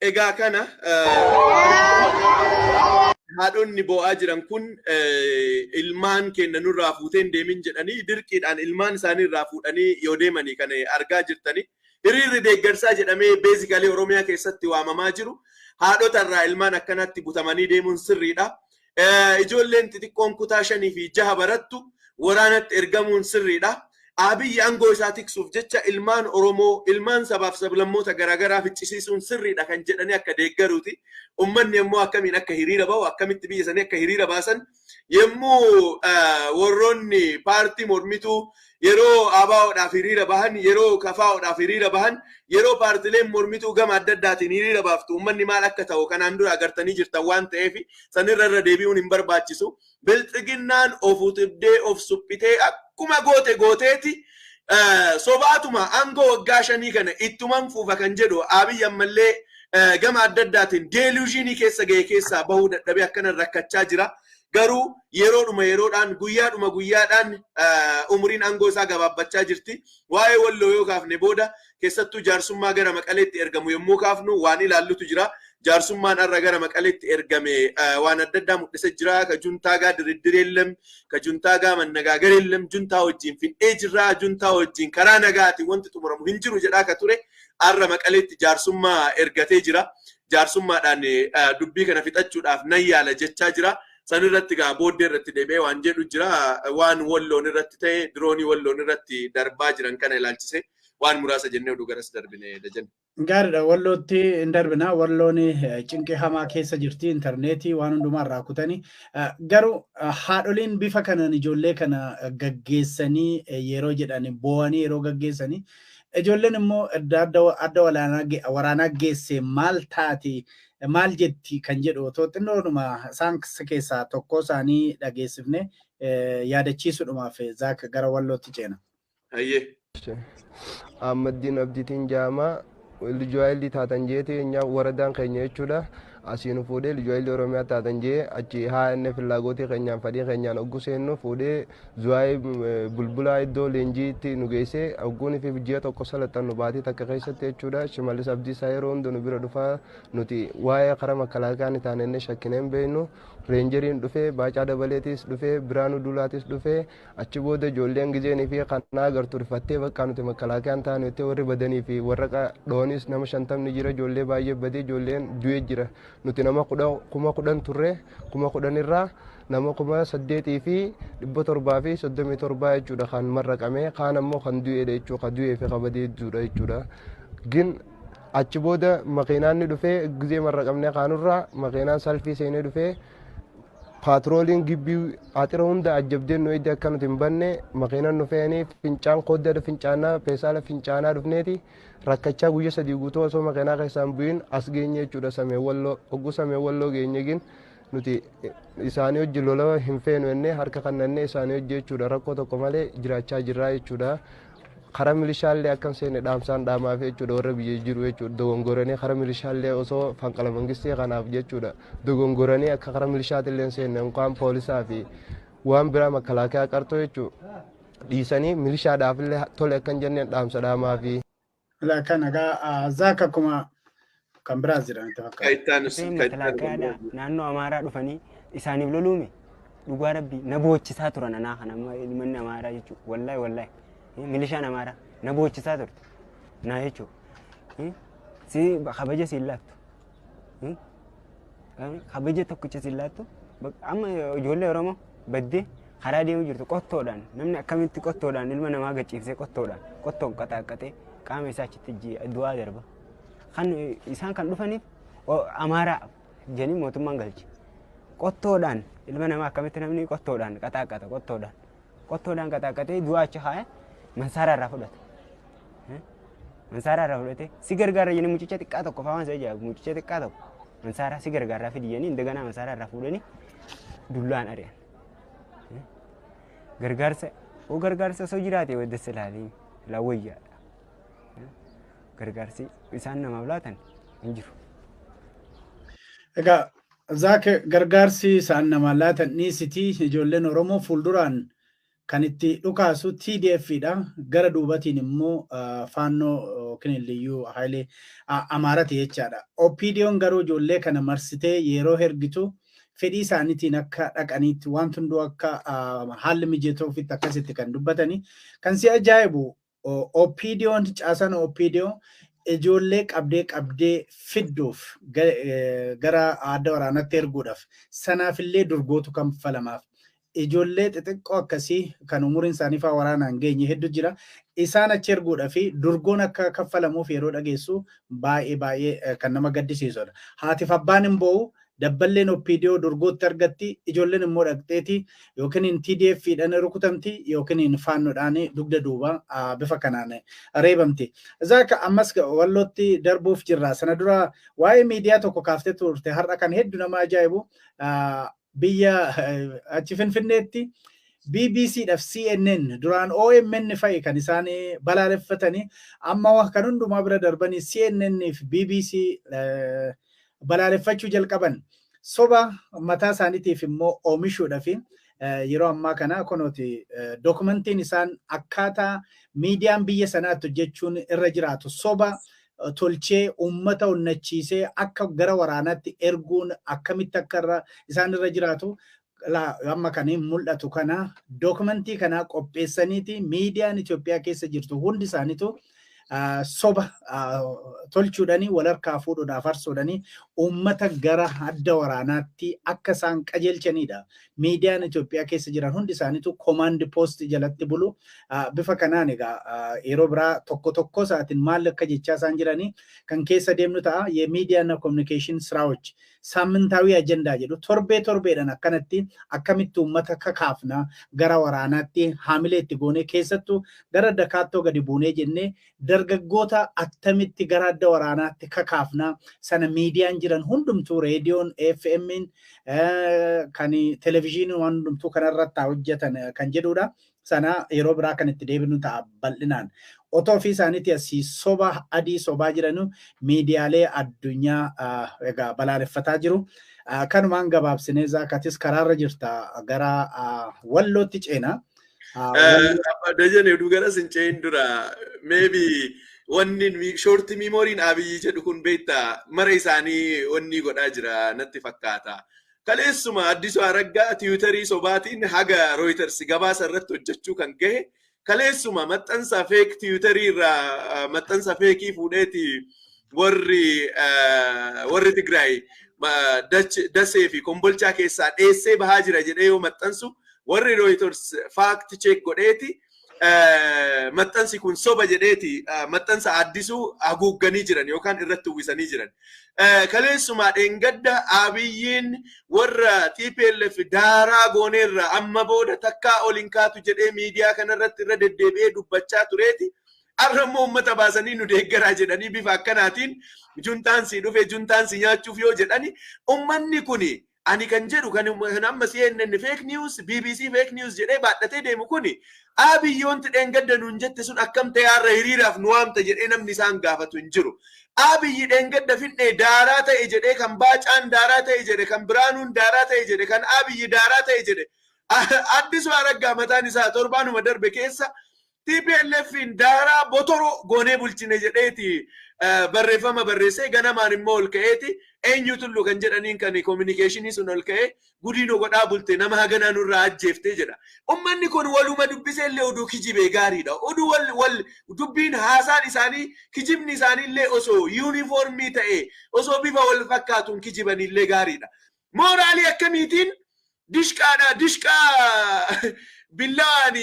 Speaker 3: Egaa kana haadhonni boo'aa jiran kun ilmaan keenya nurraa fuutee hin deemin jedhanii dirqiidhaan ilmaan isaanii irraa fuudhanii yoo deemanii kan argaa jirtani. Hiriirri deeggarsaa jedhamee basically Oromiyaa keessatti waamamaa jiru. Haadhota irraa ilmaan akkanatti butamanii deemuun sirriidha. Ijoolleen xixiqqoon kutaa 5 fi 6 barattu waraanatti ergamuun sirriidha. Abiyyi aangoo isaa tiksuuf jecha ilmaan Oromoo, ilmaan sabaaf sablammoota garaagaraa ficcisiisuun sirriidha kan jedhanii akka deeggaruuti. Uummanni immoo akkamiin akka hiriira bahu, akkamitti biyya sanii akka hiriira baasan, yommuu warroonni paartii mormituu yeroo ABO'dhaaf hiriira bahan, yeroo KFO'dhaaf hiriira bahan, yeroo paartileen mormituu gama adda addaatiin hiriira baaftu uummanni maal akka ta'u kanaan dura agartanii jirtan waan ta'eef sanirra irra deebi'uun hin barbaachisu. Bilxiginnaan of utubdee of suphitee akkuma goote gooteeti sobaatuma aangoo waggaa 5 kana ittuman fuufa kan jedhu Abiyyi ammallee gama adda addaatiin delusionii keessa ga'e keessaa bahuu dadhabee akkanan rakkachaa jira. Garuu yeroodhuma yeroodhaan guyyaadhuma guyyaadhaan umuriin aangoo isaa gabaabbachaa jirti. Waa'ee Walloo yoo kaafne booda keessattuu jaarsummaa gara Maqaleetti ergamu yommuu kaafnu waan ilaallutu jira. Jaarsummaan har'a gara Maqaleetti ergame waan adda addaa mul'isee jira. Ka juntaa gaa diriddiri የለም, ka juntaa gaa መነጋገር የለም, juntaa wajjin fin'ee jirra, juntaa wajjin karaa nagaatiin wanti xumuramu hin jiru jedhaa ka ture. Har'a Maqaleetti jaarsummaa ergatee jira. Jaarsummaadhaan dubbii kana fixachuudhaaf nan yaala jechaa jira. San irratti gaa booddee irratti deebi'ee waan jedhu jira. Waan Walloon irratti ta'e, diroonii Walloon irratti darbaa jiran kana ilaalchise waan muraasa jennee oduu garas darbine dajan.
Speaker 2: Gaariidha. Wallootti hin darbina. Walloon cinqii hamaa keessa jirti. Intarneetii waan hundumaa irraa kutanii. Garuu haadholiin bifa kanaan ijoollee kana gaggeessanii yeroo jedhan boo'anii yeroo gaggeessanii ijoolleen immoo adda waraanaa geesse maal taati maal jetti kan jedhu otoo xinnoodhuma isaan keessaa tokko isaanii dhageessifne yaadachiisuudhumaaf Zaak gara Wallootti ceena.
Speaker 3: Hayyee.
Speaker 5: Ahmaddiin Abdiitiin jaamaa ልዩ ኃይል taatan jeeti እኛ ወረዳን keenya jechuudha. Asiin fuudhee ልዩ ኃይል Oromiyaa taatan jee achi haa inni fillaagotii keenyaan fadhii keenyaan ogguu seennu fuudhee Zuwaayii Bulbulaa iddoo leenjiitti nu geessee ogguun fi ji'a tokko salaxannu baatii takka keessatti jechuudha. Shimallis Abdiisaa yeroo hunda nu bira dhufaa, nuti waa'ee karaa makalaakaa ni taane inni shakkineen beeknu. Reenjeriin dhufee, Baacaa Dabaleetis dhufee, Biraanuu Duulaatis dhufee. Achi booda ijoolleen gizeenii fi kanaa agartu rifattee bakka nuti makalaakayaan taane jettee warri badanii fi warra dhoonis nama 50 jira. Ijoollee baay'ee badee, ijoolleen du'ee jira. Nuti nama 10,000 turre. 10,000 irraa nama 8737 jechuudha kan marraqame, kaan ammoo kan du'eedha jechuudha, kan du'ee fi kabadee jechuudha jechuudha. Gin achi booda makiinaan ni dhufee, gizee marraqamne kaanurraa makiinaan salfii seenee dhufee, paatrooliin gibbii axira hunda ajjabdeen nu eegde akka nuti hin banne. Makiinaan nu fe'anii fincaan kodda fincaanaa peesaala fincaanaa dhufneeti rakkachaa guyya 3 guutuu osoo makiinaa keessaan bu'in as geenye jechuudha. Samee Walloo ogguu Samee Walloo geenye, gin nuti isaanii hojii lola hin feenu jennee harka kannannee isaanii hojii jechuudha rakkoo tokko malee jiraachaa jirraa jechuudha. Karaa milishaallee akka hin seenne dhaamsaan dhaamaaf jechuudha warra biyya jiru jechuudha. Dogongoranii karaa milishaallee osoo fanqala mangistii kanaaf jechuudha dogongoranii akka karaa milishaatillee hin seenne, yookaan poolisaa fi waan biraa makalaakaa qartoo jechuudha dhiisanii milishaadhaafillee tole akka hin jenneen dhaamsa dhaamaafi.
Speaker 2: Kan egaa Zaak akkuma kan biraas jedhan itti fakkaata.
Speaker 3: Kaayitaanus
Speaker 6: Makalaakaa naannoo Amaaraa dhufanii isaaniif loluume, dhugaa rabbii na boochisaa turan. Anaa kana amma ilmanni Amaaraa jechuudha, wallaahi wallaahi, milishaan Amaaraa na boochisaa turte na jechuudha. Si kabaja siin laattu, kabaja tokkicha siin laattu. Amma ijoollee Oromoo baddee karaa deemu jirtu qottoodhaan, namni akkamitti qottoodhaan ilma namaa gachiifsee qottoodhaan qottoon qaxaaqqatee qaama isaa achitti du'aa darba. Kan isaan kan dhufaniif Amaaraa jedhanii mootummaan galche. Qottoodhaan ilma namaa akkamitti namni qottoodhaan qaxaaqqata, qottoodhaan qaxaaqqatee du'aa achi kaa'ee mansaaraa irraa fudhata. Mansaaraa irraa fudhatee si gargaara jedhanii mucicha xiqqaa tokko fa'aa waan isa ajaa'ibu, mucicha xiqqaa tokko mansaaraa si gargaaraa fidi jedhanii indaganaa mansaaraa irraa fuudhanii dullaan ari'an. Gargaarsa oo gargaarsa osoo jiraate wadda ilaalii ilaa wayyaadha. Gargaarsi isaan namaaf laatan hin jiru.
Speaker 2: Egaa Zaak, gargaarsi isaan namaa laatan dhiisitii ijoolleen Oromoo fuulduraan kan itti dhukaasu TDF dha. Gara duubatiin immoo Faannoo yookiin Liyyuu Hayilee Amaarati jechaadha. OPDO'n garuu ijoollee kana marsitee yeroo ergitu fedhii isaaniitiin akka dhaqaniitti wanti hunduu akka haalli mijatoofitti akkasitti kan dubbatanii. Kan si ajaa'ibu OPDO'n caasan OPDO ijoollee qabdee fidduuf gara adda waraanaatti erguudhaaf sanaafillee durgootu kanfalamaaf. Ijoollee xixiqqoo akkasii kan umuriin isaanii fa'aa waraanaan geenye hedduu jira. Isaan achi erguudhaa fi durgoon akka kaffalamuuf yeroo dhageessu baay'ee baay'ee kan nama gaddisiisudha. Haatiif abbaan hin boo'u, dabballeen OPDO durgootti argatti, ijoolleen immoo dhaqxeeti yookiin hin TDF dhaan rukutamti yookiin hin faannoodhaan dugda duuba bifa kanaan reebamti. Zaaka ammas wallootti darbuuf jirra. Sana dura waa'ee miidiyaa tokko kaaftee turte har'a kan hedduu nama ajaa'ibu biyya achi Finfinneetti BBC dhaaf CNN duraan OMN fa'i kan isaan balaaleffatanii amma kan hundumaa bira darbanii CNN fi BBC balaaleffachuu jalqaban. Soba mataa isaaniitiif immoo oomishuudhaaf yeroo ammaa kana kunooti dokumentiin isaan akkaataa miidiyaan biyya sanaatti hojjechuun irra jiraatu soba tolchee uummata onnachiisee akka gara waraanaatti erguun akkamitti akka isaan irra jiraatu amma kan mul'atu kana dokumentii kana qopheessaniiti miidiyaan Itoophiyaa keessa jirtu hundi isaaniitu soba tolchuudhani wal harkaa fuudhuudhaaf harsuudhani uummata gara adda waraanaatti akka isaan qajeelchanidha. Miidiyaan Itoophiyaa keessa jiran hundi isaaniitu komaandi poost jalatti bulu. Bifa kanaan egaa yeroo biraa tokko tokko isaatiin maal akka jechaa isaan jiranii kan keessa deemnu ta'a. የሚዲያና ኮሚኒኬሽን ስራዎች ሳምንታዊ አጀንዳ jedhu torbee torbeedhaan akkanatti akkamitti uummata kakaafna gara waraanaatti haamilee itti goonee keessattuu gara dakaattoo gadi buunee jennee dargaggoota attamitti gara adda waraanaatti kakaafna sana miidiyaan jiran hundumtuu reediyoon FM'n kan televizyiiniin waan hundumtuu kanarratti hojjetan kan jedhudha. Sana yeroo biraa kan itti deebinu ta'a bal'inaan. Otoo ofii isaaniitti asii soba adii sobaa jiranu miidiyaalee addunyaa egaa balaaleffataa jiru. Kanumaan gabaabsinee Zaakatis karaarra jirta gara wallootti ceena.
Speaker 3: Dajane oduu gara sin ce'in dura maybe wanni short memoryin Abiyyi jedhu kun beektaa mara isaanii wanni godhaa jira natti fakkaata. Kaleessuma Addisuu Araggaa Tiwiitarii sobaatiin haga Reuters gabaasa irratti hojjechuu kan gahe kaleessuma maxxansa fake Tiwiitarii irraa maxxansa feekii fuudheeti warri Tigraay Dasee fi Kombolchaa keessaa dheessee bahaa jira jedhee yoo maxxansu warri Reuters fact check godheeti maxxansi kun soba jedheeti maxxansa Addisuu haguugganii jiran yookaan irratti uwwisanii jiran. Kaleessuma dheengadda Abiyyiin warra TPLF daaraa gooneerra amma booda takkaa ol hin kaatu jedhee miidiyaa kanarratti irra deddeebi'ee dubbachaa tureeti. Har'a immoo uummata baasanii nu deeggaraa jedhanii bifa akkanaatiin juntaan si dhufe juntaan si nyaachuuf yoo jedhani uummanni kuni ani kan jedhu kan amma CNN fake news BBC fake news jedhee baadhatee deemu kuni Abiyyi wanti dheengadda nuun jette sun akkam ta'e har'a hiriiraaf nu waamta jedhee namni isaan gaafatu hin jiru. Abiyyi dheengadda finne daaraa ta'e jedhee kan Baacaan daaraa ta'e jedhe kan Biraanuun daaraa ta'e jedhe kan Abiyyi daaraa ta'e jedhe Addisuu Araggaa mataan isaa torbaanuma darbe keessa TPLFin daaraa botoroo goonee bulchine jedheeti barreeffama barreessee ganamaan immoo ol ka'eeti eenyu tullu kan jedhaniin kan kominikeeshinii sun ol ka'ee gudiinoo godhaa bulte nama haganaa nurraa ajjeeftee jedha. Uummanni kun waluma dubbisee illee oduu kijibee gaariidha. Oduu wal dubbiin haasaan isaanii kijibni isaanii illee osoo yuunifoormii ta'ee osoo bifa wal fakkaatuun kijiban illee gaariidha. Mooraalii akkamiitiin dishqaadha dishqaa billaan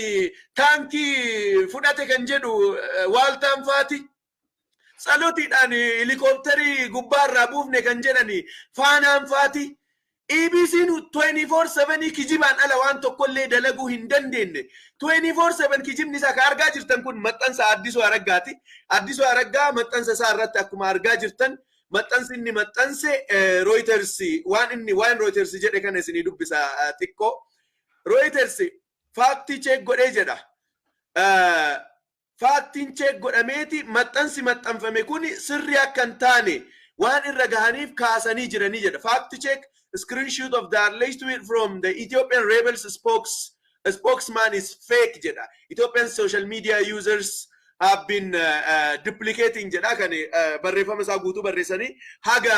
Speaker 3: taankii fudhate kan jedhu waaltaan faati. Tsalotiidhaan helikoophtarii gubbaarraa buufne kan jedhani faanaan faati. EBC'n 24/7 kijibaan ala waan tokkollee dalaguu hin dandeenye. 24/7 kijibni isaa kan argaa jirtan kun maxxansa Addisuu Araggaati. Addisuu Araggaa maxxansa isaa irratti akkuma argaa jirtan maxxansi inni maxxanse Reuters waan inni waan Reuters jedhe kana isinii dubbisa xiqqoo. Reuters fact check godhee jedha. Faaktiin check godhameeti maxxansi maxxanfame kun sirrii akka hin taane waan irra gahaniif kaasanii jiranii jedha. Fact check screenshot of the alleged tweet from the Ethiopian rebels spokesman is fake jedha. Ethiopian social media users have been duplicating jedha kan barreeffama isaa guutuu barreessanii haga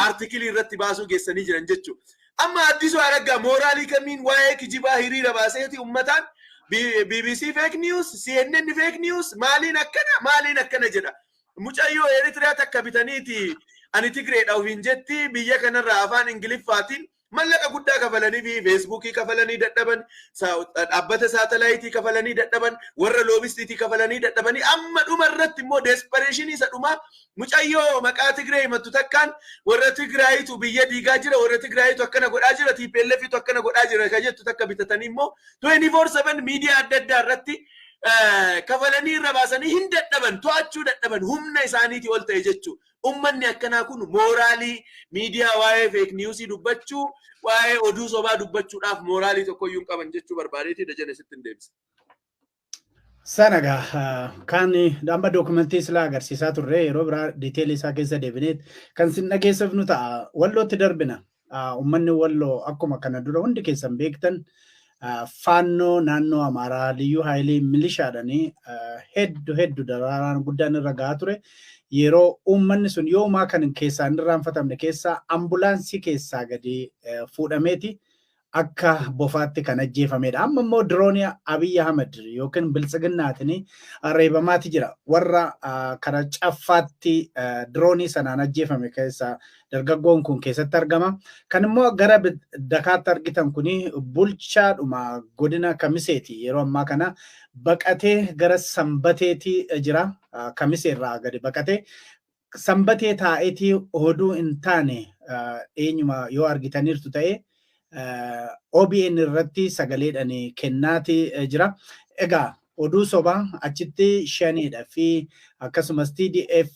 Speaker 3: artikilii irratti baasuu geessanii jiran jechuudha. Amma Addisuu Araggaa mooraalii kamiin waa'ee kijibaa hiriira baaseeti uummataan BBC fake news, CNN fake news, maaliin akkana, maaliin akkana jedha. Mucayyoo Eritiriyaa takka bitaniiti ani Tigreedha ofiin jetti biyya kanarraa afaan Ingiliffaatiin mallaqa guddaa kafalanii fi Feesbuukii kafalanii dadhaban, dhaabbata saatalaayitii kafalanii dadhaban, warra loobistiitii kafalanii dadhabanii amma dhuma irratti immoo despereeshinii isa dhumaa mucayyoo maqaa Tigree himattu takkaan warra Tigraayitu biyya diigaa jira, warra Tigraayitu akkana godhaa jira, TPLFitu akkana godhaa jira kan jettu takka bitatanii immoo 24/7 miidiyaa adda addaa irratti kafalanii irra baasanii hin dadhaban, to'achuu dadhaban, humna isaaniitii ol ta'e jechuudha. Uummanni akkanaa kun mooraalii miidiyaa waa'ee fake newsii dubbachuu, waa'ee oduu sobaa dubbachuudhaaf mooraalii tokkoyyuu hin qaban jechuu barbaadeeti dajana sitti hin deebisa.
Speaker 2: Sanagaa kan amma dookumentii silaa agarsiisaa turre yeroo biraa diiteelii isaa keessa deebineet kan sin dhageessifnu ta'a. Wallootti darbina. Uummanni Walloo akkuma kana dura hundi keessan beektan faannoo naannoo Amaaraa Liyyuu Haayilii milishaadhanii hedduu hedduu daraaraan guddaan irra gahaa ture. Yeroo uummanni sun yoomaa kan keessaa hin irraanfatamne keessaa ambulaansii keessaa gadi fuudhameeti akka bofaatti kan ajjeefamedha. Amma immoo diroonii Abiy Ahmed yookiin Biltsiginnaatiin reebamaati jira. Warra karaa caffaatti diroonii sanaan ajjeefame keessaa dargaggoon kun keessatti argama. Kan immoo gara dakaatti argitan kuni bulchaadhuma godina Kamiseeti. Yeroo ammaa kana baqatee gara Sanbateeti jira. Kamiseerraa gadi baqatee Sanbatee taa'eetii oduu hin taane eenyuma yoo argitaniirtu ta'e OBN irratti sagaleedhaan kennaati jira. Egaa oduu sobaa achitti shaneedha fi akkasumas TDF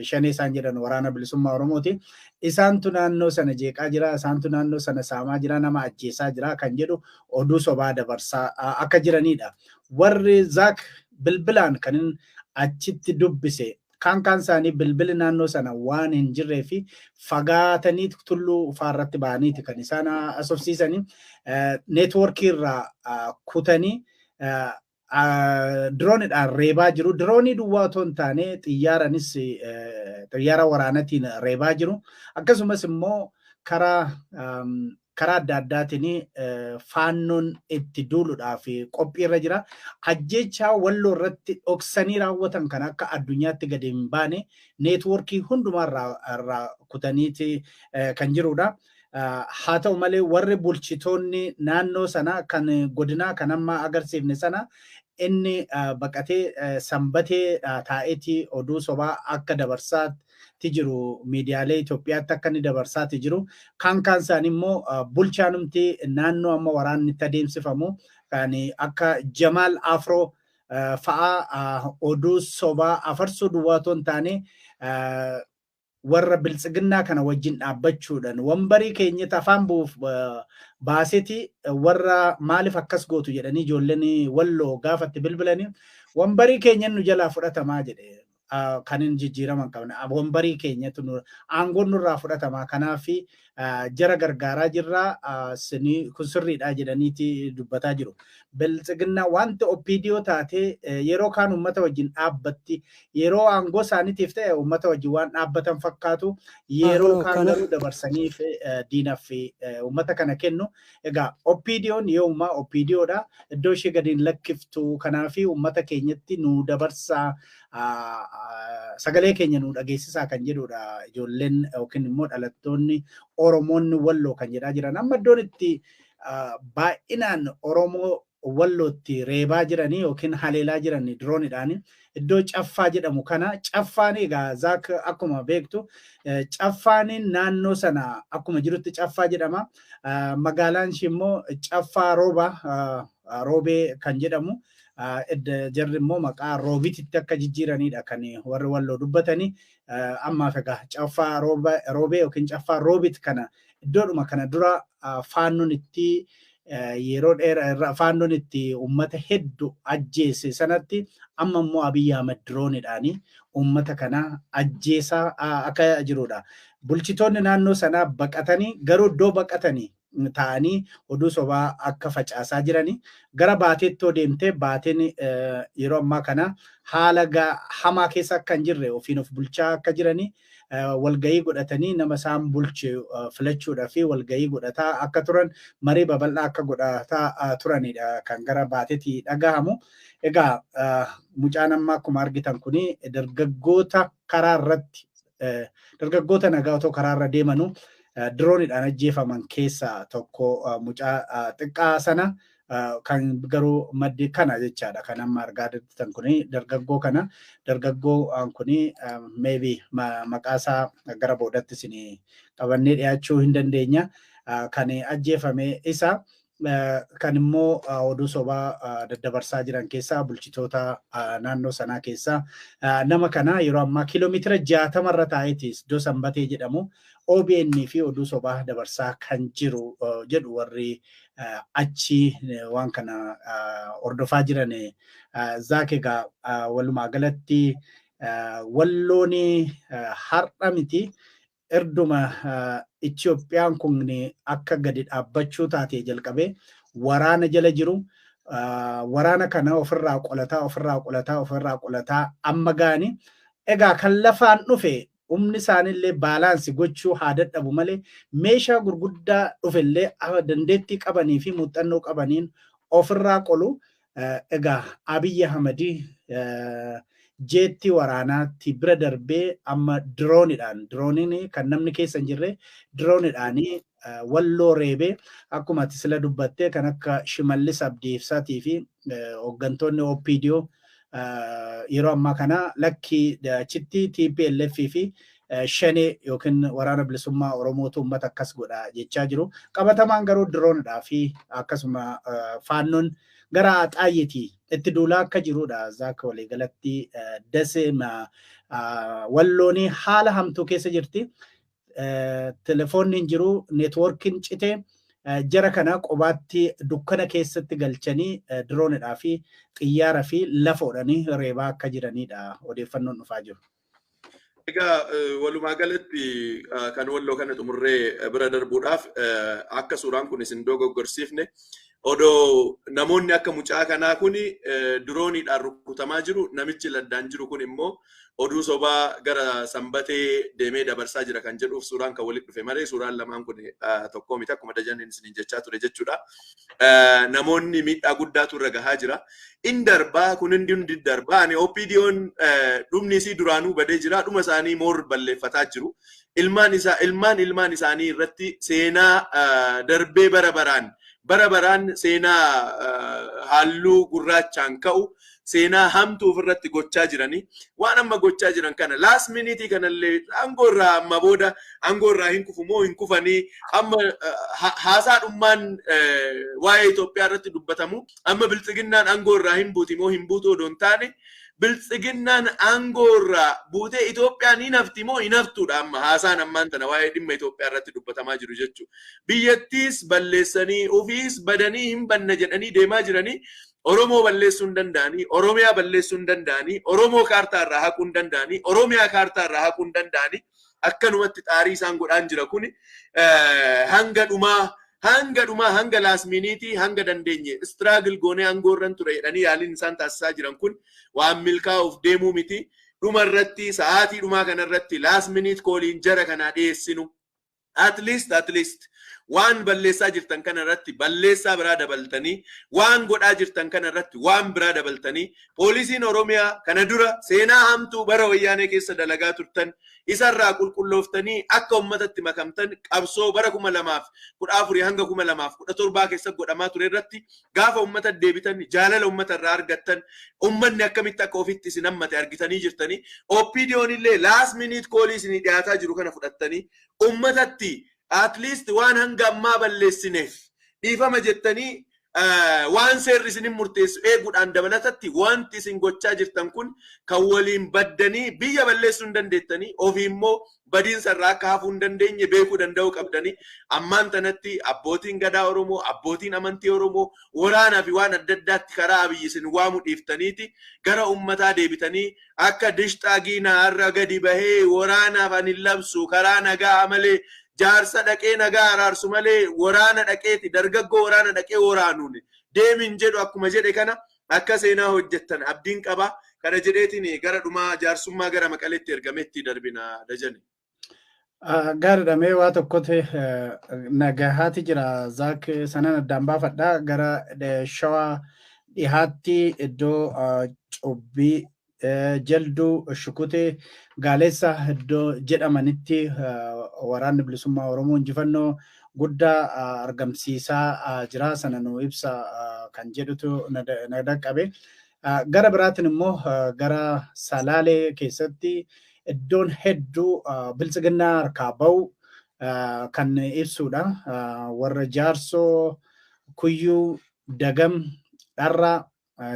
Speaker 2: shanee isaan jedhan waraana bilisummaa Oromooti. Isaantu naannoo sana jeeqaa jira, isaantu naannoo sana saamaa jira, nama ajjeesaa jira kan jedhu oduu sobaa dabarsaa akka jiranidha. Warri Zaak bilbilaan kan achitti dubbise kaan kaan isaanii bilbilli naannoo sana waan hin jirree fi fagaatanii tulluu faarratti ba'aniiti kan isaan asobsiisanii neetwoorkii irraa kutanii diroonidhaan reebaa jiru. Diroonii duwwaa otoo hin taane xiyyaaranis xiyyaara waraanaatiin reebaa jiru. Akkasumas immoo karaa adda addaatiin faannoon itti duuluudhaaf qophiirra jira. Ajjechaa Walloo irratti dhoksanii raawwatan kan akka addunyaatti gadi hin baane neetwoorkii hundumaa irraa kutaniiti kan jirudha. Haa ta'u malee warri bulchitoonni naannoo sana kan godinaa kan amma agarsiifne sana inni baqatee Sanbatee taa'eeti oduu sobaa akka dabarsaatti jiru miidiyaalee Itoophiyaatti akka inni dabarsaatti jiru. Kaan kaan isaanii immoo bulchaanumti naannoo amma waraanni itti adeemsifamu kan akka Jamaal Afroo fa'aa oduu sobaa afarsuu duwwaa otoo hin taane warra Biltsiginnaa kana wajjin dhaabbachuudhaan wambarii keenyatti afaan bu'uuf baaseeti warra maaliif akkas gootu jedhanii ijoolleen Walloo gaafatti bilbilanii wambarii keenya nu jalaa fudhatamaa jedhe. Kan hin jijjiiraman qabne wambarii keenyatti aangoon nurraa fudhatamaa kanaaf jara gargaaraa jirra kun sirriidha jedhaniiti dubbataa jiru. Biltsiginnaa wanti OPDO taatee yeroo kaan uummata wajjin dhaabbatti yeroo aangoo isaaniitiif ta'e uummata wajjin waan dhaabbatan fakkaatu yeroo kaan garuu dabarsaniif diinaaf uummata kana kennu. Egaa OPDO'n yoommaa OPDOdha iddoo ishee gadi hin lakkiftu kanaaf uummata keenyatti nu dabarsaa sagalee keenya nu dhageessisaa kan jedhudha ijoolleen yookiin immoo dhalattoonni Oromoonni Walloo kan jedhaa jiran. Amma iddoon itti baay'inaan Oromoo Wallootti reebaa jiranii yookiin haleelaa jiranii diroonidhaan iddoo Caffaa jedhamu kana. Caffaan egaa Zaak akkuma beektu Caffaan naannoo sana akkuma jirutti Caffaa jedhama. Magaalaan ishee immoo Caffaa Rooba Roobee kan jedhamu. Jarri immoo maqaa Roobititti akka jijjiiranidha kan warri Walloo dubbatanii. Ammaaf egaa Caffaa Roobee yookiin Caffaa Roobit kana iddoodhuma kana dura faannoon itti yeroo dheeraa faannoon itti uummata hedduu ajjeese sanatti amma immoo Abiy Ahmed diroonidhaan uummata kana ajjeesaa akka jirudha. Bulchitoonni naannoo sanaa baqatanii garuu iddoo baqatanii ta'anii oduu sobaa akka facaasaa jiranii gara baateetti yoo deemte baateen yeroo ammaa kana haala hamaa keessa akka hin jirre ofiin of bulchaa akka jiranii Walgahii godhatanii nama isaan bulche filachuudhaa fi walgahii godhataa akka turan, marii babal'aa akka godhataa turanidha kan gara baateetii dhagahamu. Egaa mucaan amma akkuma argitan kuni dargaggoota karaa irratti, dargaggoota nagaa otoo karaa irra deemanuu diroonidhaan ajjeefaman keessaa tokko mucaa xiqqaa sana. Kan garuu maddi kana jechaadha kan amma argaa jirtan kuni dargaggoo kana. Dargaggoo kuni maybe maqaa isaa gara boodatti isin qabannee dhiyaachuu hin dandeenya. Kan ajjeefame isa. Kan immoo oduu sobaa daddabarsaa jiran keessaa bulchitoota naannoo sanaa keessaa nama kana yeroo ammaa kiiloomeetira 60 irra taa'eeti iddoo Sanbatee jedhamu OBN fi oduu sobaa dabarsaa kan jiru jedhu warri achi waan kana hordofaa jiran. Zaak, egaa walumaa galatti Walloon har'a miti, erduma Itoophiyaan kun akka gadi dhaabbachuu taate jalqabee waraana jala jiru. Waraana kana ofirraa qolataa, ofirraa qolataa, ofirraa qolataa amma gaani. Egaa kan lafaan dhufe humni isaaniillee balance gochuu haa dadhabu malee, meeshaa gurguddaa dhufellee dandeettii qabanii fi muuxannoo qabaniin ofirraa qolu. Egaa Abiyyi Ahmadii jeetti waraanaatti bira darbee amma diroonidhaan, dirooniin kan namni keessa hin jirre, diroonidhaan Walloo reebee, akkuma ati sila dubbattee kan akka Shimallis Abdiibsaatii fi hooggantoonni OPDO yeroo ammaa kana lakkii achitti TPLF fi Shanee yookiin Waraana Bilisummaa Oromootu uummata akkas godha jechaa jiru. Qabatamaan garuu diroonidhaa fi akkasuma faannoon gara Axaayyeetii itti duulaa akka jirudha. Zaaka, waliigalatti Dasee Walloonii haala hamtuu keessa jirti. Telefoonni hin jiru, neetwoorkiin cite, jara kana qobaatti dukkana keessatti galchanii diroonidhaa fi xiyyaara fi lafoodhanii reebaa akka jiranidha odeeffannoon dhufaa jiru.
Speaker 3: Egaa walumaa galatti kan Walloo kana xumurree bira darbuudhaaf, akka suuraan kun isin dogoggorsiifne, odoo namoonni akka mucaa kanaa kun dirooniidhaan rukutamaa jiru, namichi laddaan jiru kun immoo oduu sobaa gara Sanbatee deemee dabarsaa jira kan jedhuuf suuraan kan walitti dhufe malee suuraan lamaan kun tokko miti, akkuma Dajaniin isiniin jechaa ture jechuudha. Namoonni miidhaa guddaatu irra gahaa jira. In darbaa kun hundi hundi darbaa. Ani OPDO'n dhumni isii duraanuu badee jira. Dhuma isaanii moor balleeffataa jiru. Ilmaan isaa, ilmaan ilmaan isaanii irratti seenaa darbee bara baraan bara baraan seenaa halluu gurraachaan ka'u, seenaa hamtuu ofirratti gochaa jiranii, waan amma gochaa jiran kana last minute kanallee aangoo irraa amma booda aangoo irraa hin kufu moo hin kufanii, amma haasaadhummaan waa'ee Itoophiyaa irratti dubbatamu amma Biltsiginnaan aangoo irraa hin buuti moo hin buutu odoo hin taane, Biltsiginnaan aangoo irraa buutee Itoophiyaan hin hafti moo hin haftuudha amma haasaan ammaan tana waa'ee dhimma Itoophiyaa irratti dubbatamaa jiru jechuudha. Biyyattiis balleessanii ofiis badanii hin banna jedhanii deemaa jiranii. Oromoo balleessuu hin danda'anii, Oromiyaa balleessuu hin danda'anii, Oromoo kaartaa irraa haquu hin danda'anii, Oromiyaa kaartaa irraa haquu hin danda'anii. Akkanumatti xaarii isaan godhaan jira kuni hanga dhumaa, hanga dhumaa, hanga last minute, hanga dandeenye struggle goonee aangoo irran ture jedhanii yaaliin isaan taasisaa jiran kun waan milkaa'uuf deemuu miti. Dhuma irratti, sa'aatii dhumaa kanarratti last minute calliin jara kanaa dhiyeessinu. At least waan balleessaa jirtan kana irratti balleessaa biraa dabaltanii, waan godhaa jirtan kana irratti waan biraa dabaltanii, poolisiin Oromiyaa kana dura seenaa hamtuu bara Wayyaanee keessa dalagaa turtan isarraa qulqullooftanii akka uummatatti makamtan, qabsoo bara 2014 hanga 2017 keessa godhamaa ture irratti gaafa uummata deebitan jaalala uummata irraa argattan, uummanni akkamitti akka ofitti isin hammate argitanii jirtanii. OPDO'n illee last minute callii isinii dhiyaataa jiru kana fudhattanii uummatatti at least waan hanga ammaa balleessineef dhiifama jettanii, waan seerri isinin murteessu eeguudhaan dabalatatti, wanti isin gochaa jirtan kun kan waliin baddanii biyya balleessuu hin dandeettanii, ofii immoo badiinsa irraa akka hafuu hin dandeenye beekuu danda'uu qabdanii. Ammaan tanatti abbootiin gadaa Oromoo, abbootiin amantii Oromoo waraanaa fi waan adda addaatti karaa Abiyyi isin waamu dhiiftaniiti gara ummataa deebitanii, akka dishxaa giinaa har'a gadi bahee waraanaaf ani labsu karaa nagaa malee, jaarsa dhaqee nagaa araarsu malee, waraana dhaqeeti dargaggoo waraana dhaqee waraanuun deemin jedhu akkuma jedhe kana akka seenaa hojjettan abdiin qaba. Kana jedheetiin gara dhumaa jaarsummaa gara Maqaleetti ergametti darbina, Dajane.
Speaker 2: Gaariidha mee waa tokkotti nagahaati jira Zaak sanan addaan baafadha gara Shawaa dhihaatti iddoo Cobbii Jalduu Shukutee Gaaleessa iddoo jedhamanitti waraanni bilisummaa Oromoo injifannoo guddaa argamsiisaa jira sana nu ibsa kan jedhutu na dhaqqabe. Gara biraatiin immoo gara Salaalee keessatti iddoon hedduu biltsiginnaa harkaa bahu kan ibsudha. Warra Jaarsoo, Kuyyuu, Dagam, Dharraa,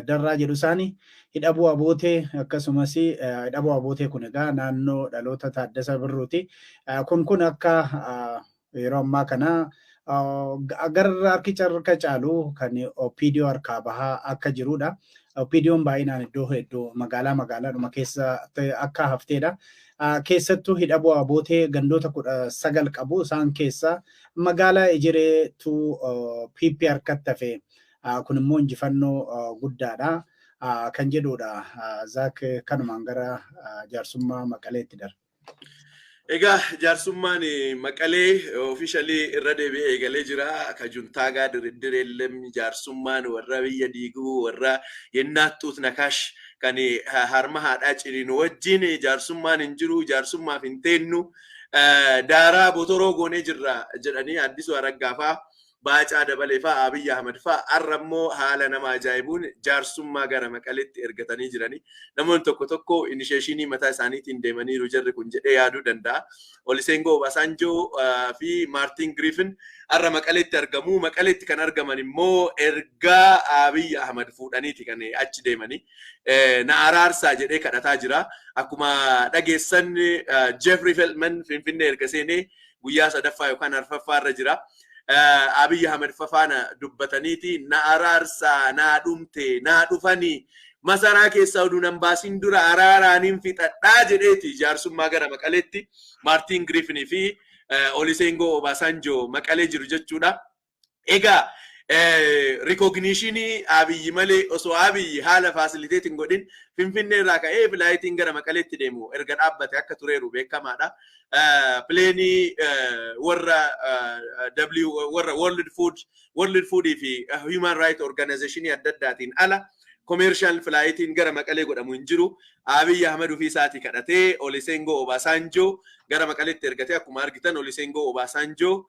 Speaker 2: Darraa jedhu isaanii Hidhabuu Abootee akkasumas Hidhabuu Abootee kun egaa naannoo dhaloota Taaddasa Birruuti. Kun akka yeroo ammaa kana gara harki harka caalu kan OPDO harkaa bahaa akka jirudha. OPDO'n baay'inaan iddoo hedduu magaalaa magaalaadhuma keessa akka hafteedha. Keessattuu Hidhabuu Abootee gandoota 19 qabu isaan keessa magaalaa Ejereetu PP harkatti hafe. Kun immoo injifannoo guddaadha kan jedhudha. Zaak kanumaan gara jaarsummaa Maqaleetti darba.
Speaker 3: Egaa jaarsummaan Maqalee officially irra deebi'ee eegalee jira. Ka juntaagaa diriireellee jaarsummaan warra biyya diiguu warra yennaattuut nakaash kan harma haadhaa ciniinu wajjin jaarsummaan hin jiru jaarsummaaf hin teennu daaraa botoroo goonee jirra jedhanii Addisuu Araggaa fa'aa Baacaa Dabalee fa'aa Abiyyi Ahmad fa'aa har'a immoo haala nama ajaa'ibuun jaarsummaa gara Maqaleetti ergatanii jiranii. Namoonni tokko tokko inisheeshinii mataa isaaniitiin deemaniiru jarri kun jedhee yaaduu danda'a. Olusegun Obasanjoo fi Maartin Griffin har'a Maqaleetti argamu. Maqaleetti kan argaman immoo ergaa Abiyyi Ahmad fuudhaniiti kan achi deemanii. Na araarsaa jedhee kadhataa jira. Akkuma dhageessan Jeffrey Feltman Finfinnee erga seenee guyyaa sadaffaa yookaan arfaffaa irra jira. Abiyyi Ahmad fafaana dubbataniiti na araarsaa, na dhumte, na dhufanii masaraa keessaa oduu nan baasin dura araaraaniin fixadhaa jedheeti jaarsummaa gara Maqaleetti Maartin Griffinii fi Olusegun Obasanjo Maqalee jiru jechuudha. Egaa recognitionii Abiyyi malee osoo Abiyyi haala facilitatein godhin Finfinnee irraa ka'ee flightiin gara Maqaleetti deemu erga dhaabbate akka tureeru beekamaadha. Planeii warra W warra World Food fi Human Rights Organization adda addaatiin ala commercial flightiin gara Maqalee godhamu hin jiru. Abiyyi Ahmed ofii isaatii kadhatee Olusegun Obasanjo gara Maqaleetti ergatee akkuma argitan Olusegun Obasanjo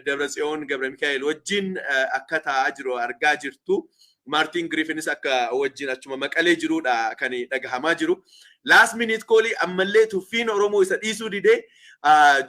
Speaker 3: Dabratsiyoon Gabra Mikaa'el wajjin akka taa'aa jiru argaa jirtu. Maartin Griffinis akka wajjin achuma Maqalee jirudha kan dhagahamaa jiru. Last minute callii ammallee tuffiin Oromoo isa dhiisuu didee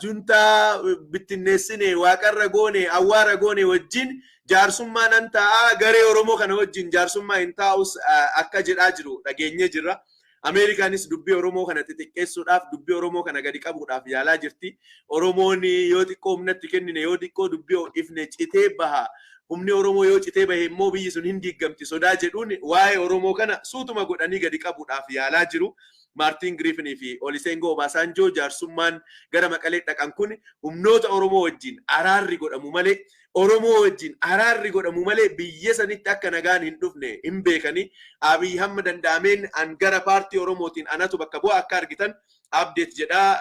Speaker 3: juntaa bittinneessine waaqarra goone awwaara goone wajjin jaarsummaa nan ta'a garee Oromoo kana wajjin jaarsummaa hin taa'us akka jedhaa jiru dhageenyee jirra. Ameerikaanis dubbii Oromoo kana xixiqqeessuudhaaf dubbii Oromoo kana gadi qabuudhaaf yaalaa jirti. Oromoon yoo xiqqoo humnatti kennine yoo xiqqoo dubbii ifne citee baha. Humni Oromoo yoo citee bahe immoo biyyi sun hin diigamti sodaa jedhuun waa'ee Oromoo kana suutuma godhanii gadi qabuudhaaf yaalaa jiru. Maartin Griffinii fi Olusegun Obasanjo jaarsummaan gara Maqalee dhaqan kun humnoota Oromoo wajjin araarri godhamu malee Oromoo wajjin araarri godhamu malee biyya sanitti akka nagaan hin dhufne hin beekanii. Abiyyi hamma danda'ameen an gara paartii Oromootiin anatu bakka bu'a akka argitan update jedhaa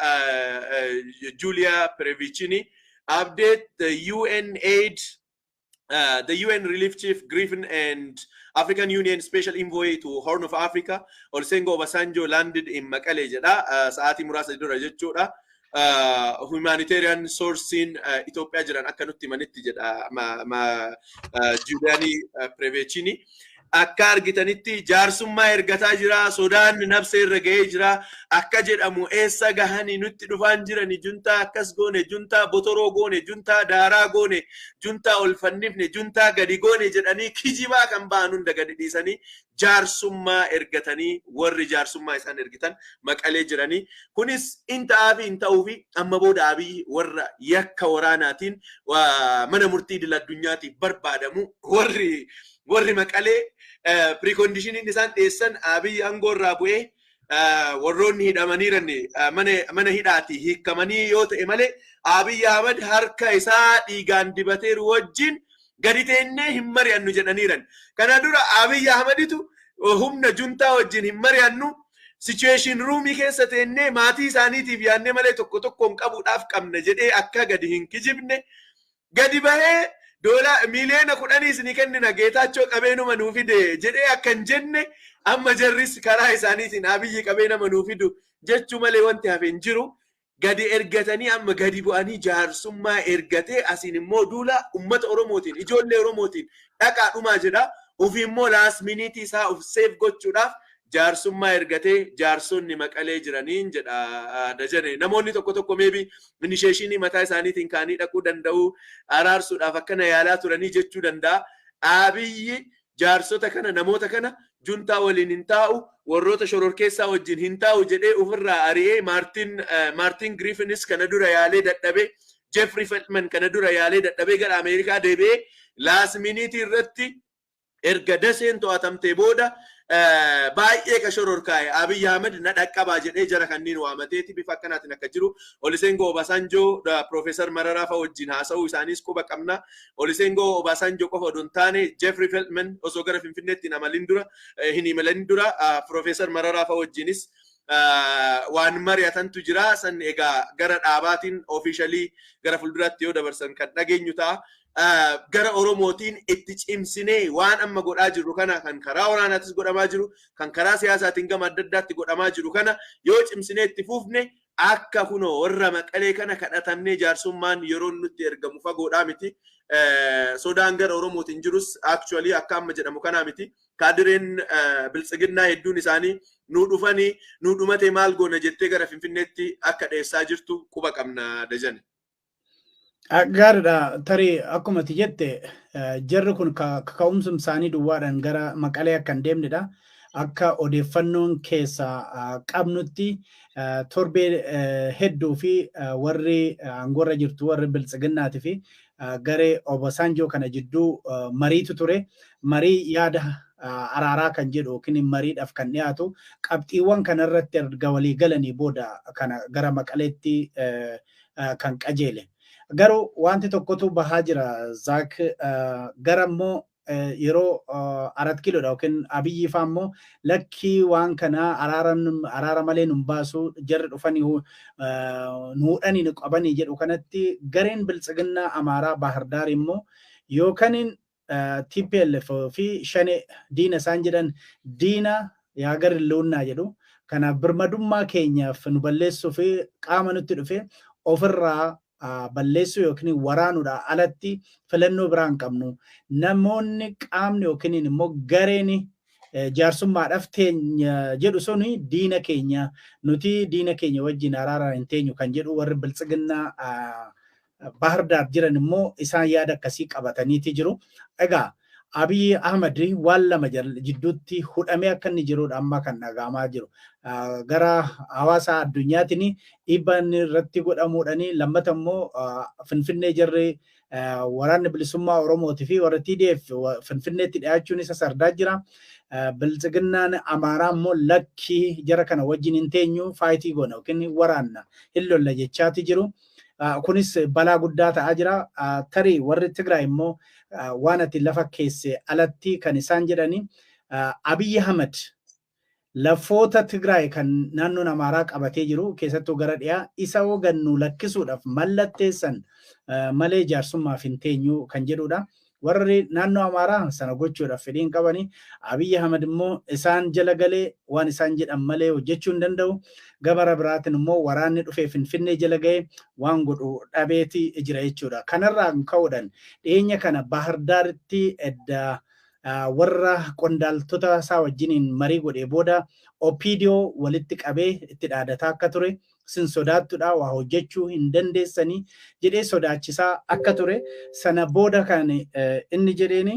Speaker 3: Julia Previcini. Update the UN aid the UN Relief Chief Griffin and African Union Special Envoy to Horn of Africa, Olusegun Obasanjo landed in Maqalee jedha. Sa'aatii muraasa dura jechuudha. Humanitarian sourcing Itoophiyaa jiran akka nutti himanitti jedha Juliani Prevecini. Akka argitanitti jaarsummaa ergataa jira, sodaan nabsee irra ga'ee jira. Akka jedhamu eessa gahanii nutti dhufaan jirani juntaa akkas goone, juntaa botoroo goone, juntaa daaraa goone, juntaa ol fannifne, juntaa gadi goone jedhanii kijibaa kan ba'an hunda gadi dhiisanii jaarsummaa ergatanii warri jaarsummaa isaan ergitan Maqalee jiranii. Kunis in ta'aa fi hin ta'uu fi amma booda Abiyyi warra yakka waraanaatiin mana murtii idil addunyaatiif barbaadamu warri Maqalee preconditioniin isaan dhiyeessan Abiyyi aangoo irraa bu'ee warroonni hidhamaniiran mana hidhaati hiikamanii yoo ta'e malee Abiyyi Ahmad harka isaa dhiigaan dibateeru wajjin gadi teennee hin mari'annu jedhaniiran. Kana dura Abiyyi Ahmaditu humna juntaa wajjin hin mari'annu. Situation roomii keessa teennee maatii isaaniitiif yaadnee malee tokko tokkoon qabuudhaaf qabna jedhee akka gadi hin kijibne, gadi bahee doolaa 10 miiliyoona isinii kennina, Geetaachoo qabeenuma nuu fide jedhee akka hin jenne, amma jarris karaa isaaniitiin Abiyyi qabee nama nuu fidu jechuu malee wanti hafe hin jiru. Gadi ergatanii, amma gadi bu'anii jaarsummaa ergatee, asiin immoo duula ummata Oromootiin, ijoollee Oromootiin dhaqaa dhumaa jedha. Ofii immoo last minute isaa of save gochuudhaaf jaarsummaa ergatee jaarsonni Maqalee jiraniin jedha Dajane. Namoonni tokko tokko maybe initiation mataa isaaniitiin kaanii dhaquu danda'u, araarsuudhaaf akkana yaalaa turanii jechuu danda'a. Abiyyi jaarsota kana, namoota kana juntaa waliin hin taa'u, warroota shororkeessaa wajjin hin taa'u jedhee ofirraa ari'ee. Maartin Griffinis kana dura yaalee dadhabee, Jeffrey Feltman kana dura yaalee dadhabee gara Ameerikaa deebi'ee, last minute irratti erga Daseen to'atamtee booda baay'ee ka shororkaa'e Abiy Ahmed na dhaqqabaa jedhee jara kanneen waamateeti bifa akkanaatiin akka jiru. Olusegun Obasanjoo, Profeesar Mararaa fa'a wajjin haasa'uu isaaniis quba qabna. Olusegun Obasanjoo qofa odoo hin taane, Jeffrey Feltman osoo gara Finfinneetti hin amalin dura, hin imalin dura, Profeesar Mararaa fa'a wajjinis waan mari'atantu jira. San egaa gara dhaabaatiin officially gara fuulduraatti yoo dabarsan kan dhageenyu ta'a. Gara Oromootiin itti cimsinee waan amma godhaa jirru kana, kan karaa waraanaatis godhamaa jiru, kan karaa siyaasaatiin gama adda addaatti godhamaa jiru kana yoo cimsinee itti fufne, akka kunoo warra Maqalee kana kadhatamnee jaarsummaan yeroo nutti ergamu fagoodhaa miti. Sodaan gara Oromootiin jirus actually akka amma jedhamu kanaa miti. Kaadireen biltsiginnaa hedduun isaanii nu dhufanii nu dhumate maal goona jettee gara Finfinneetti akka dheessaa jirtu quba qabna, Dajane.
Speaker 2: Gaariidha. Tarii akkuma ati jette, jarri kun kaka'umsa isaanii duwwaadhaan gara Maqalee akka hin deemnedha. Akka odeeffannoon keessa qabnutti, torbee hedduu fi warri aangoorra jirtu, warri biltsiginnaatii fi garee Obasanjoo kana jidduu mariitu ture. Marii yaada araaraa kan jedhu yookiin mariidhaaf kan dhiyaatu qabxiiwwan kanarratti erga walii galanii booda kana gara Maqaleetti kan qajeele. Garuu wanti tokkotu bahaa jira, Zaak. Gara immoo yeroo Arat Kiiloodha yookiin Abiyyi fa'aa immoo lakkii, waan kana araara malee nun baasu, jarri dhufanii nuudhanii nu qabanii jedhu kanatti, gareen biltsiginnaa Amaaraa Baahirdaar immoo yookaan TPLF fi Shane diina isaan jedhan, diina የሀገር ህልውና jedhu. Kanaaf birmadummaa keenyaaf nu balleessuu fi qaama nutti dhufe ofirraa balleessuu yookiin waraanuudha alatti filannoo biraa hin qabnu. Namoonni qaamni yookiin immoo gareen jaarsummaadhaaf teenya jedhu suni diina keenya, nuti diina keenya wajjin araaraan hin teenyu kan jedhu, warri biltsiginnaa Baahirdaar jiran immoo isaan yaada akkasii qabataniiti jiru. Egaa Abiy Ahmad waan lama jidduutti hudhamee akka inni jirudha amma kan dhagahamaa jiru. Gara hawaasa addunyaatiin dhiibbaan irratti godhamuudhaan, lammata immoo Finfinnee jarri waraanni bilisummaa Oromootii fi warra TDF Finfinneetti dhiyaachuun isa sardaa jira. Biltsiginnaan Amaaraa immoo lakkii, jara kana wajjin hin teenyu, fight goona yookiin waraanna, hin lolla jechaati jiru. Kunis balaa guddaa ta'aa jira. Tarii warri Tigraay immoo waan ati lafa keesse alatti kan isaan jedhani, Abiy Ahmad lafoota Tigraay kan naannoon Amaaraa qabatee jiru, keessattuu gara dhiyaa, isa hooggannu lakkisuudhaaf mallatteessan malee jaarsummaaf hin teenyu kan jedhudha. Warri naannoo Amaaraa sana gochuudhaaf fedhii hin qabani. Abiy Ahmad immoo isaan jala galee waan isaan jedhan malee hojjechuu hin danda'u. Gama biraatiin immoo waraanni dhufee Finfinnee jala ga'ee waan godhu dhabeeti jira jechuudha. Kanarraa ka'uudhaan dhiyeenya kana Baahirdaaritti edda warra qondaaltota isaa wajjiniin marii godhee booda OPDO walitti qabee itti dhaadataa akka ture, sin sodaattudha, waa hojjechuu hin dandeessanii jedhee sodaachisaa akka ture. Sana booda kan inni jedheeni,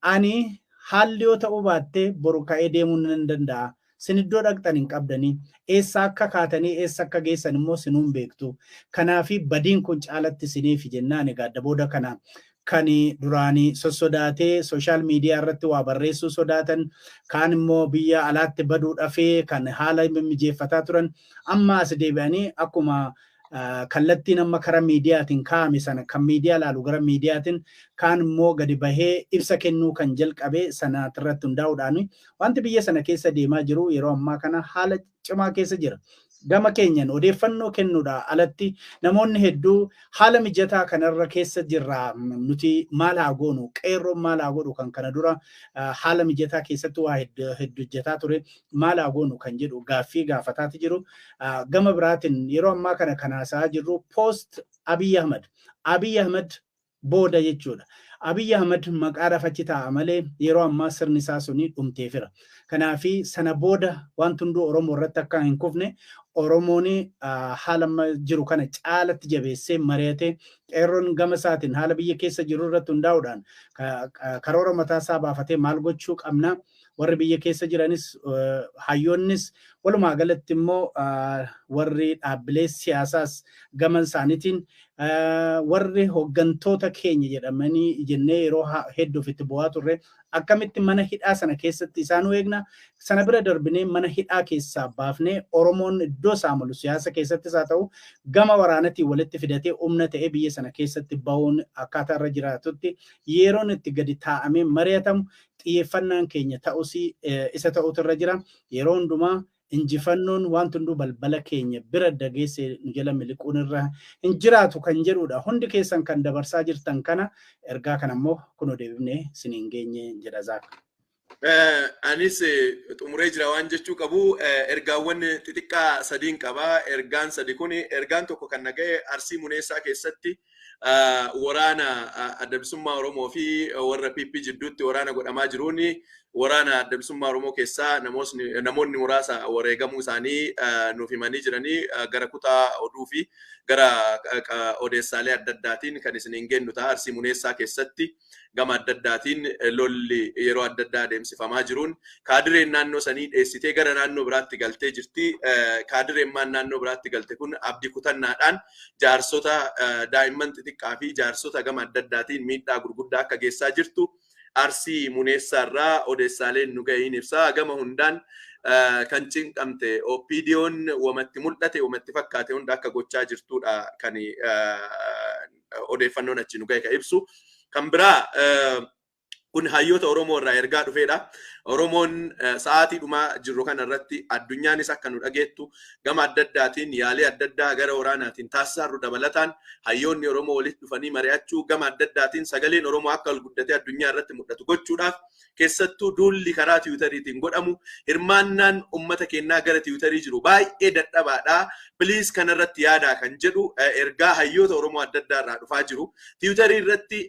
Speaker 2: ani haalli yoo ta'uu baattee boru ka'ee deemuu nan danda'a. Sin iddoo dhaqxan hin qabdanii, eessa akka kaatanii eessa akka geessan immoo sinuun beektu. Kanaafi badiin kun caalatti siniif jennaan, egaa adda booda kana kan duraanii sossodaatee social media irratti waa barreessuu sodaatan, kaan immoo biyya alaatti baduudhaaf kan haala mijeeffataa turan, amma as deebi'anii akkuma Kallattiin amma karaa miidiyaatiin kaa'ame sana kan miidiyaa laalu gara miidiyaatiin kaan immoo gadi bahee ibsa kennuu kan jalqabe sana irratti hundaa'uudhaan wanti biyya sana keessa deemaa jiru yeroo ammaa kana haala cimaa keessa jira. Gama keenyan odeeffannoo kennuudha alatti namoonni hedduu haala mijataa kanarra keessa jirra, nuti maal haa goonu, qeerroon maal haa godhu, kan kana dura haala mijataa keessatti waa hedduu hojjetaa ture maal haa goonu kan jedhu gaaffii gaafataati jiru. Gama biraatiin yeroo ammaa kana kan haasa'aa jirru post Abiy Ahmed. Abiy Ahmed booda jechuudha. Abiy Ahmed maqaadhaaf achi taa'a malee yeroo ammaa sirni isaa suni dhumteefira. Kanaafi sana booda wanti hunduu Oromoo irratti akka hin kufne Oromoon haala amma jiru kana caalatti jabeessee mari'atee qeerroon gama isaatiin haala biyya keessa jiru irratti hundaa'uudhaan karoora mataa isaa baafatee maal gochuu qabna, warri biyya keessa jiranis hayyoonnis walumaa galatti immoo warri dhaabbilee siyaasaas gama isaaniitiin warri hooggantoota keenya jedhamanii jennee yeroo hedduuf itti bu'aa turre akkamitti mana hidhaa sana keessatti isaan eegna, sana bira darbinee mana hidhaa keessaa baafnee Oromoon iddoo isaa malu siyaasa keessattis haa ta'u gama waraanatiin walitti fidatee humna ta'ee biyya sana keessatti bahuun akkaataa irra jiraatutti yeroon itti gadi taa'amee mari'atamu xiyyeeffannaan keenya ta'us isa ta'utu irra jira. Yeroo hundumaa injifannoon wanti hunduu balbala keenya bira dageesse nu jala miliquun irra hin jiraatu kan jedhudha. Hundi keessan kan dabarsaa jirtan kana ergaa kana immoo kunoo deebifnee isiniin geenye jedha Zaak.
Speaker 3: Anis xumuree jira waan jechuu qabu, ergaawwan xixiqqaa sadiin qaba. Ergaan sadi kun, ergaan tokko kan naga'e Arsii Muneessaa keessatti waraana Adda Bilisummaa Oromoo fi warra PP jidduutti waraana godhamaa jiruun waraana Adda Bilisummaa Oromoo keessaa namoonni muraasa wareegamuu isaanii nuuf himanii jiranii, gara kutaa oduu fi gara odeessaalee adda addaatiin kan isiniin gennu ta'a. Arsii Muneessaa keessatti gama adda addaatiin lolli yeroo adda addaa adeemsifamaa jiruun kaadireen naannoo sanii dheessitee gara naannoo biraatti galtee jirti. Kaadireen maan naannoo biraatti galte kun abdii kutannaadhaan jaarsota, daa'imman xixiqqaa fi jaarsota gama adda addaatiin miidhaa gurguddaa akka geessaa jirtu Arsii Muneessaa irraa odeessaaleen nu gahiin ibsaa. Gama hundaan kan cinqamte OPDO'n wamatti mul'ate wamatti fakkaate hunda akka gochaa jirtudha kan odeeffannoon achi nu gahe kan ibsu. Kan biraa kun hayyoota Oromoo irraa ergaa dhufeedha. Oromoon sa'aatii dhumaa jirru kana irratti addunyaanis akka nu dhageettu gama adda addaatiin yaalii adda addaa gara waraanaatiin taasisaa jirru dabalataan hayyoonni Oromoo walitti dhufanii mari'achuu gama adda addaatiin sagaleen Oromoo akka ol guddatee addunyaa irratti mul'atu gochuudhaaf, keessattuu duulli karaa tiwutariitiin godhamu hirmaannaan uummata keenyaa gara tiwutarii jiru baay'ee dadhabaadha. Please kanarratti yaadaa kan jedhu ergaa hayyoota Oromoo adda addaa irraa dhufaa jiru. Tiwutarii irratti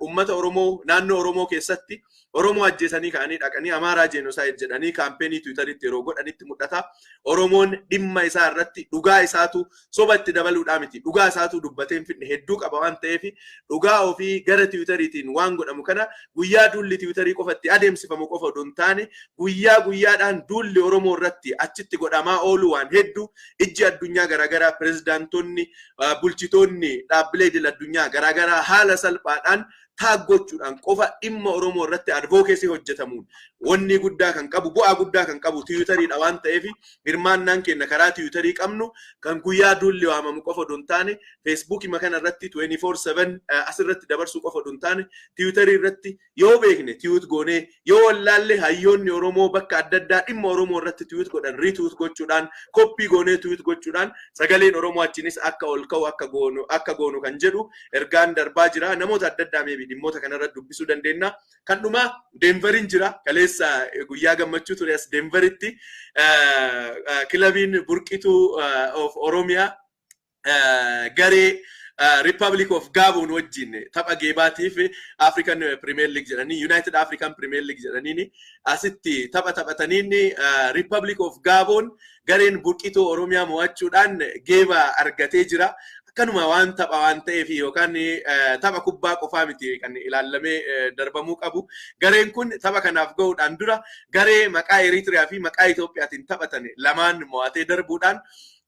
Speaker 3: uummata Oromoo naannoo Oromoo keessatti Oromoo ajjeesanii ka'anii dhaqanii Amaaraa genocide jedhanii kaampeenii tiwutariitti yeroo godhanitti mul'ata. Oromoon dhimma isaa irratti dhugaa isaatu soba itti dabaluudhaa miti. Dhugaa isaatu dubbatee hin fidne hedduu qaba waan ta'eef dhugaa ofii gara tiwutariitiin waan godhamu kana guyyaa duulli tiwutarii qofatti adeemsifamu qofa odoo hin taane guyyaa guyyaadhaan duulli Oromoo irratti achitti godhamaa oolu waan hedduu ijji addunyaa garaagaraa, pirezidaantonni, bulchitoonni dhaabbilee idil addunyaa garaagaraa haala salphaadhaan tag gochuudhaan qofa dhimma Oromoo irratti advocacy hojjetamuun wanni guddaa kan qabu, bu'aa guddaa kan qabu tiwutariidha waan ta'eef hirmaannaan keenya karaa tiwutarii qabnu kan guyyaa duulli waamamu qofa odoo hin taane, feesbuukii kana irratti 24/7 asirratti dabarsuu qofa odoo hin taane, tiwutarii irratti yoo beekne tweet goonee, yoo wallaalle hayyoonni Oromoo bakka adda addaa dhimma Oromoo irratti tweet godhan retweet gochuudhaan, copy goonee tweet gochuudhaan sagaleen Oromoo achinis akka ol ka'u akka goonu kan jedhu ergaan darbaa jira. Namoota adda addaa maybe dhimmoota kanarratti dubbisuu dandeenya. Kan dhumaa Deenveriin jira. Kaleessa guyyaa gammachuu ture as Deenveritti. Kilabiin Burqituu of Oromiyaa garee Republic of Gabon wajjin tapha geebaatiif African Premier League jedhanii, United African Premier League jedhaniin asitti tapha taphataniin Republic of Gabon gareen Burqituu Oromiyaa mo'achuudhaan geeba argatee jira. Akkanuma waan tapha waan ta'eef yookaan tapha kubbaa qofaa miti kan ilaallamee darbamuu qabu. Gareen kun tapha kanaaf gahuudhaan dura garee maqaa Eritiriyaa fi maqaa Itoophiyaatiin taphatan lamaan mo'atee darbuudhaan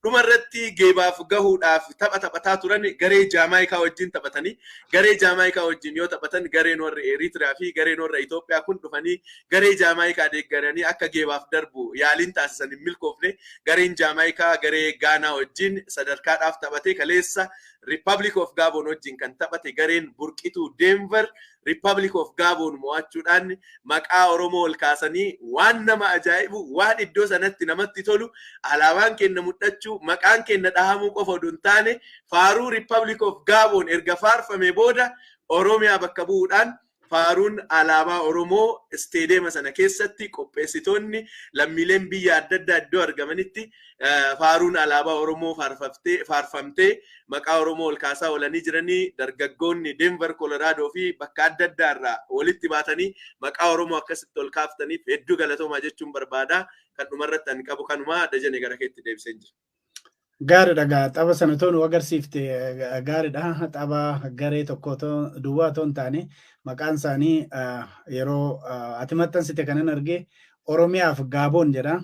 Speaker 3: Dhumarratti geebaaf gahuudhaaf tapha taphataa turan. Garee Jaamaayikaa wajjin taphatanii, garee Jaamaayikaa wajjin yoo taphatan, gareen warra Eritiriyaa fi gareen warra Itoophiyaa kun dhufanii garee Jaamaayikaa deeggaranii akka geebaaf darbu yaaliin taasisan hin milkoofne. Gareen Jaamaayikaa garee Gaanaa wajjin sadarkaadhaaf taphate. Kaleessa Republic of Gabon wajjin kan taphate gareen Burqituu Denver Republic of Gabon mo'achuudhaan maqaa Oromoo ol kaasanii, waan nama ajaa'ibu, waan iddoo sanatti namatti tolu, alaabaan keenya mul'achuu, maqaan keenya dhahamuu qofa oduu hin taane, faaruu Republic of Gabon erga faarfame booda Oromiyaa bakka bu'uudhaan faaruun alaabaa Oromoo isteedeema sana keessatti qopheessitoonni lammiileen biyya adda addaa iddoo argamanitti faaruun alaabaa Oromoo faarfamtee maqaa Oromoo ol kaasaa oolanii jiranii. Dargaggoonni Denver, Colorado fi bakka adda addaa irraa walitti baatanii maqaa Oromoo akkasitti ol kaaftaniif hedduu galatoomaa jechuun barbaada. Kan dhumarratti ani qabu kanuma. Dajane, gara keetti deebisee jira.
Speaker 2: Gaariidha gaa, tapha sana toonu agarsiifte, gaariidha. Tapha garee tokko duwwaa otoo hin taane, maqaan isaanii yeroo ati maxxansite kanan arge Oromiyaaf Gaaboon jedha.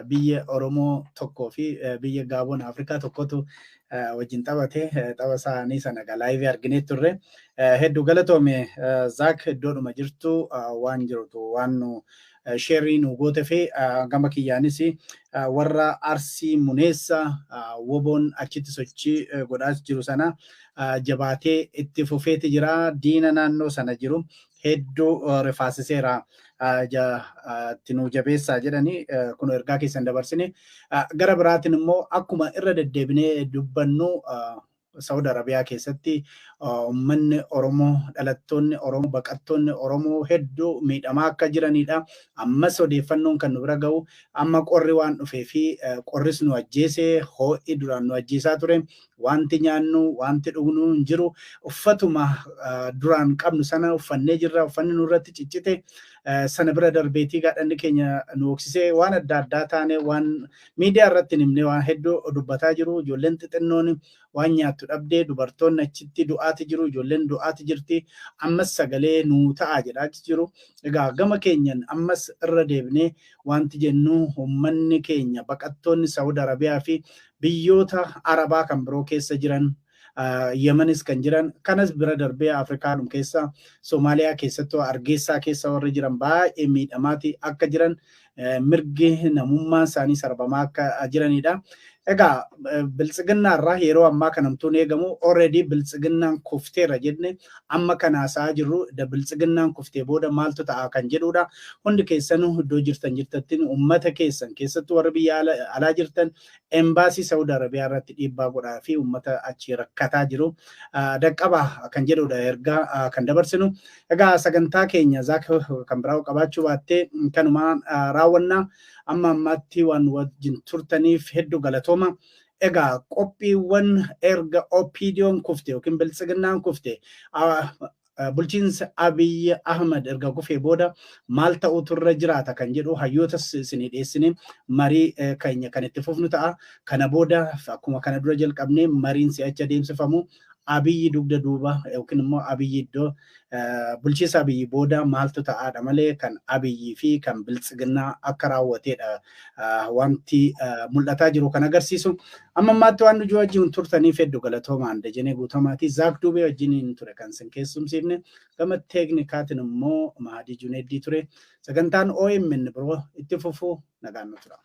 Speaker 2: Biyya Oromoo tokkoo fi biyya Gaaboon Afrikaa tokkotu wajjin taphate. Tapha isaanii sana gaa live arginee turre. Hedduu galatoome Zaak, iddoodhuma jirtu waan jirtu waan nu share nu goote fi gama kiyyaanis warra Arsii Muneessa woboon achitti sochii godhaa jiru sana jabaatee itti fufeeti jira. Diina naannoo sana jiru hedduu rifaasiseera. Itti nu jabeessaa jedhanii kun ergaa keessan dabarsine. Gara biraatiin immoo akkuma irra deddeebinee dubbannu, Saudi Arabiyaa keessatti uummanni Oromoo, dhalattoonni Oromoo, baqattoonni Oromoo hedduu miidhamaa akka jiranidha. Ammas odeeffannoon kan nu bira gahu, amma qorri waan dhufee fi qorris nu ajjeese, ho'i duraan nu ajjeesaa ture. Wanti nyaannu, wanti dhugnu hin jiru. Uffatuma duraan qabnu sana uffannee jirra. Uffanni nurratti ciccite. Sana bira darbeetii gaadhanni keenya nu hoksisee waan adda addaa taane, waan miidiyaa irratti himne waan hedduu dubbataa jiru. Ijoolleen xixinnoon waan nyaattu dhabdee, dubartoonni achitti du'aati jiru, ijoolleen du'aati jirti. Ammas sagalee nuu ta'a jedhaa jiru. Egaa gama keenyan ammas irra deebinee wanti jennu, uummanni keenya baqattoonni Saawud Arabiyaa fi biyyoota Arabaa kan biroo keessa jiran, Yemanis kan jiran, kanas bira darbee Afrikaanum keessa, Somaaliyaa keessattuu Argeessaa keessa warri jiran baay'ee miidhamaati akka jiran, mirgi namummaa isaanii sarbamaa akka jiranidha. Egaa biltsiginnaa irraa yeroo ammaa kanamtuun eegamu, already biltsiginnaan kufteera jenne, amma kanaasaa jirru biltsiginnaan kuftee booda maaltu ta'a kan jedhudha. Hundi keessanuu iddoo jirtan jirtattiin uummata keessan, keessattuu warri biyya alaa jirtan, embaasii Saawud Arabiyaa irratti dhiibbaa godhaa fi uummata achi rakkataa jiru daqqaba kan jedhudha ergaa kan dabarsinu. Egaa sagantaa keenya, Zaak, kan biraa qabaachuu baattee kanumaan raawwannaa. Amma ammaatti waan wajjin turtaniif hedduu galatooma. Egaa qophiiwwan erga OPDO'n kufte yookiin biltsiginnaan kufte, bulchiinsa Abiy Ahmad erga kufee booda maal ta'utu irra jiraata kan jedhu hayyoota isinii dhiyeessine marii keenya kan itti fufnu ta'a. Kana booda akkuma kana dura jalqabnee mariin si'achi adeemsifamu Abiyyi dugda duuba yookiin immoo Abiyyi iddoo bulchiinsa Abiyyi booda maaltu ta'aadha malee kan Abiyyii fi kan biltsiginnaa akka raawwateedha wanti mul'ataa jiru kan agarsiisu. Amma ammaatti waan nu wajjin turtaniif hedduu galatoomaan. Dajanee Guutamaatii Zaak Duubee wajjiniin ture kan isin keessumsiifne. Gama teeknikaatiin immoo Mahadii Juneeddii ture. Sagantaan OMN biroo itti fufuu nagaan nu tura.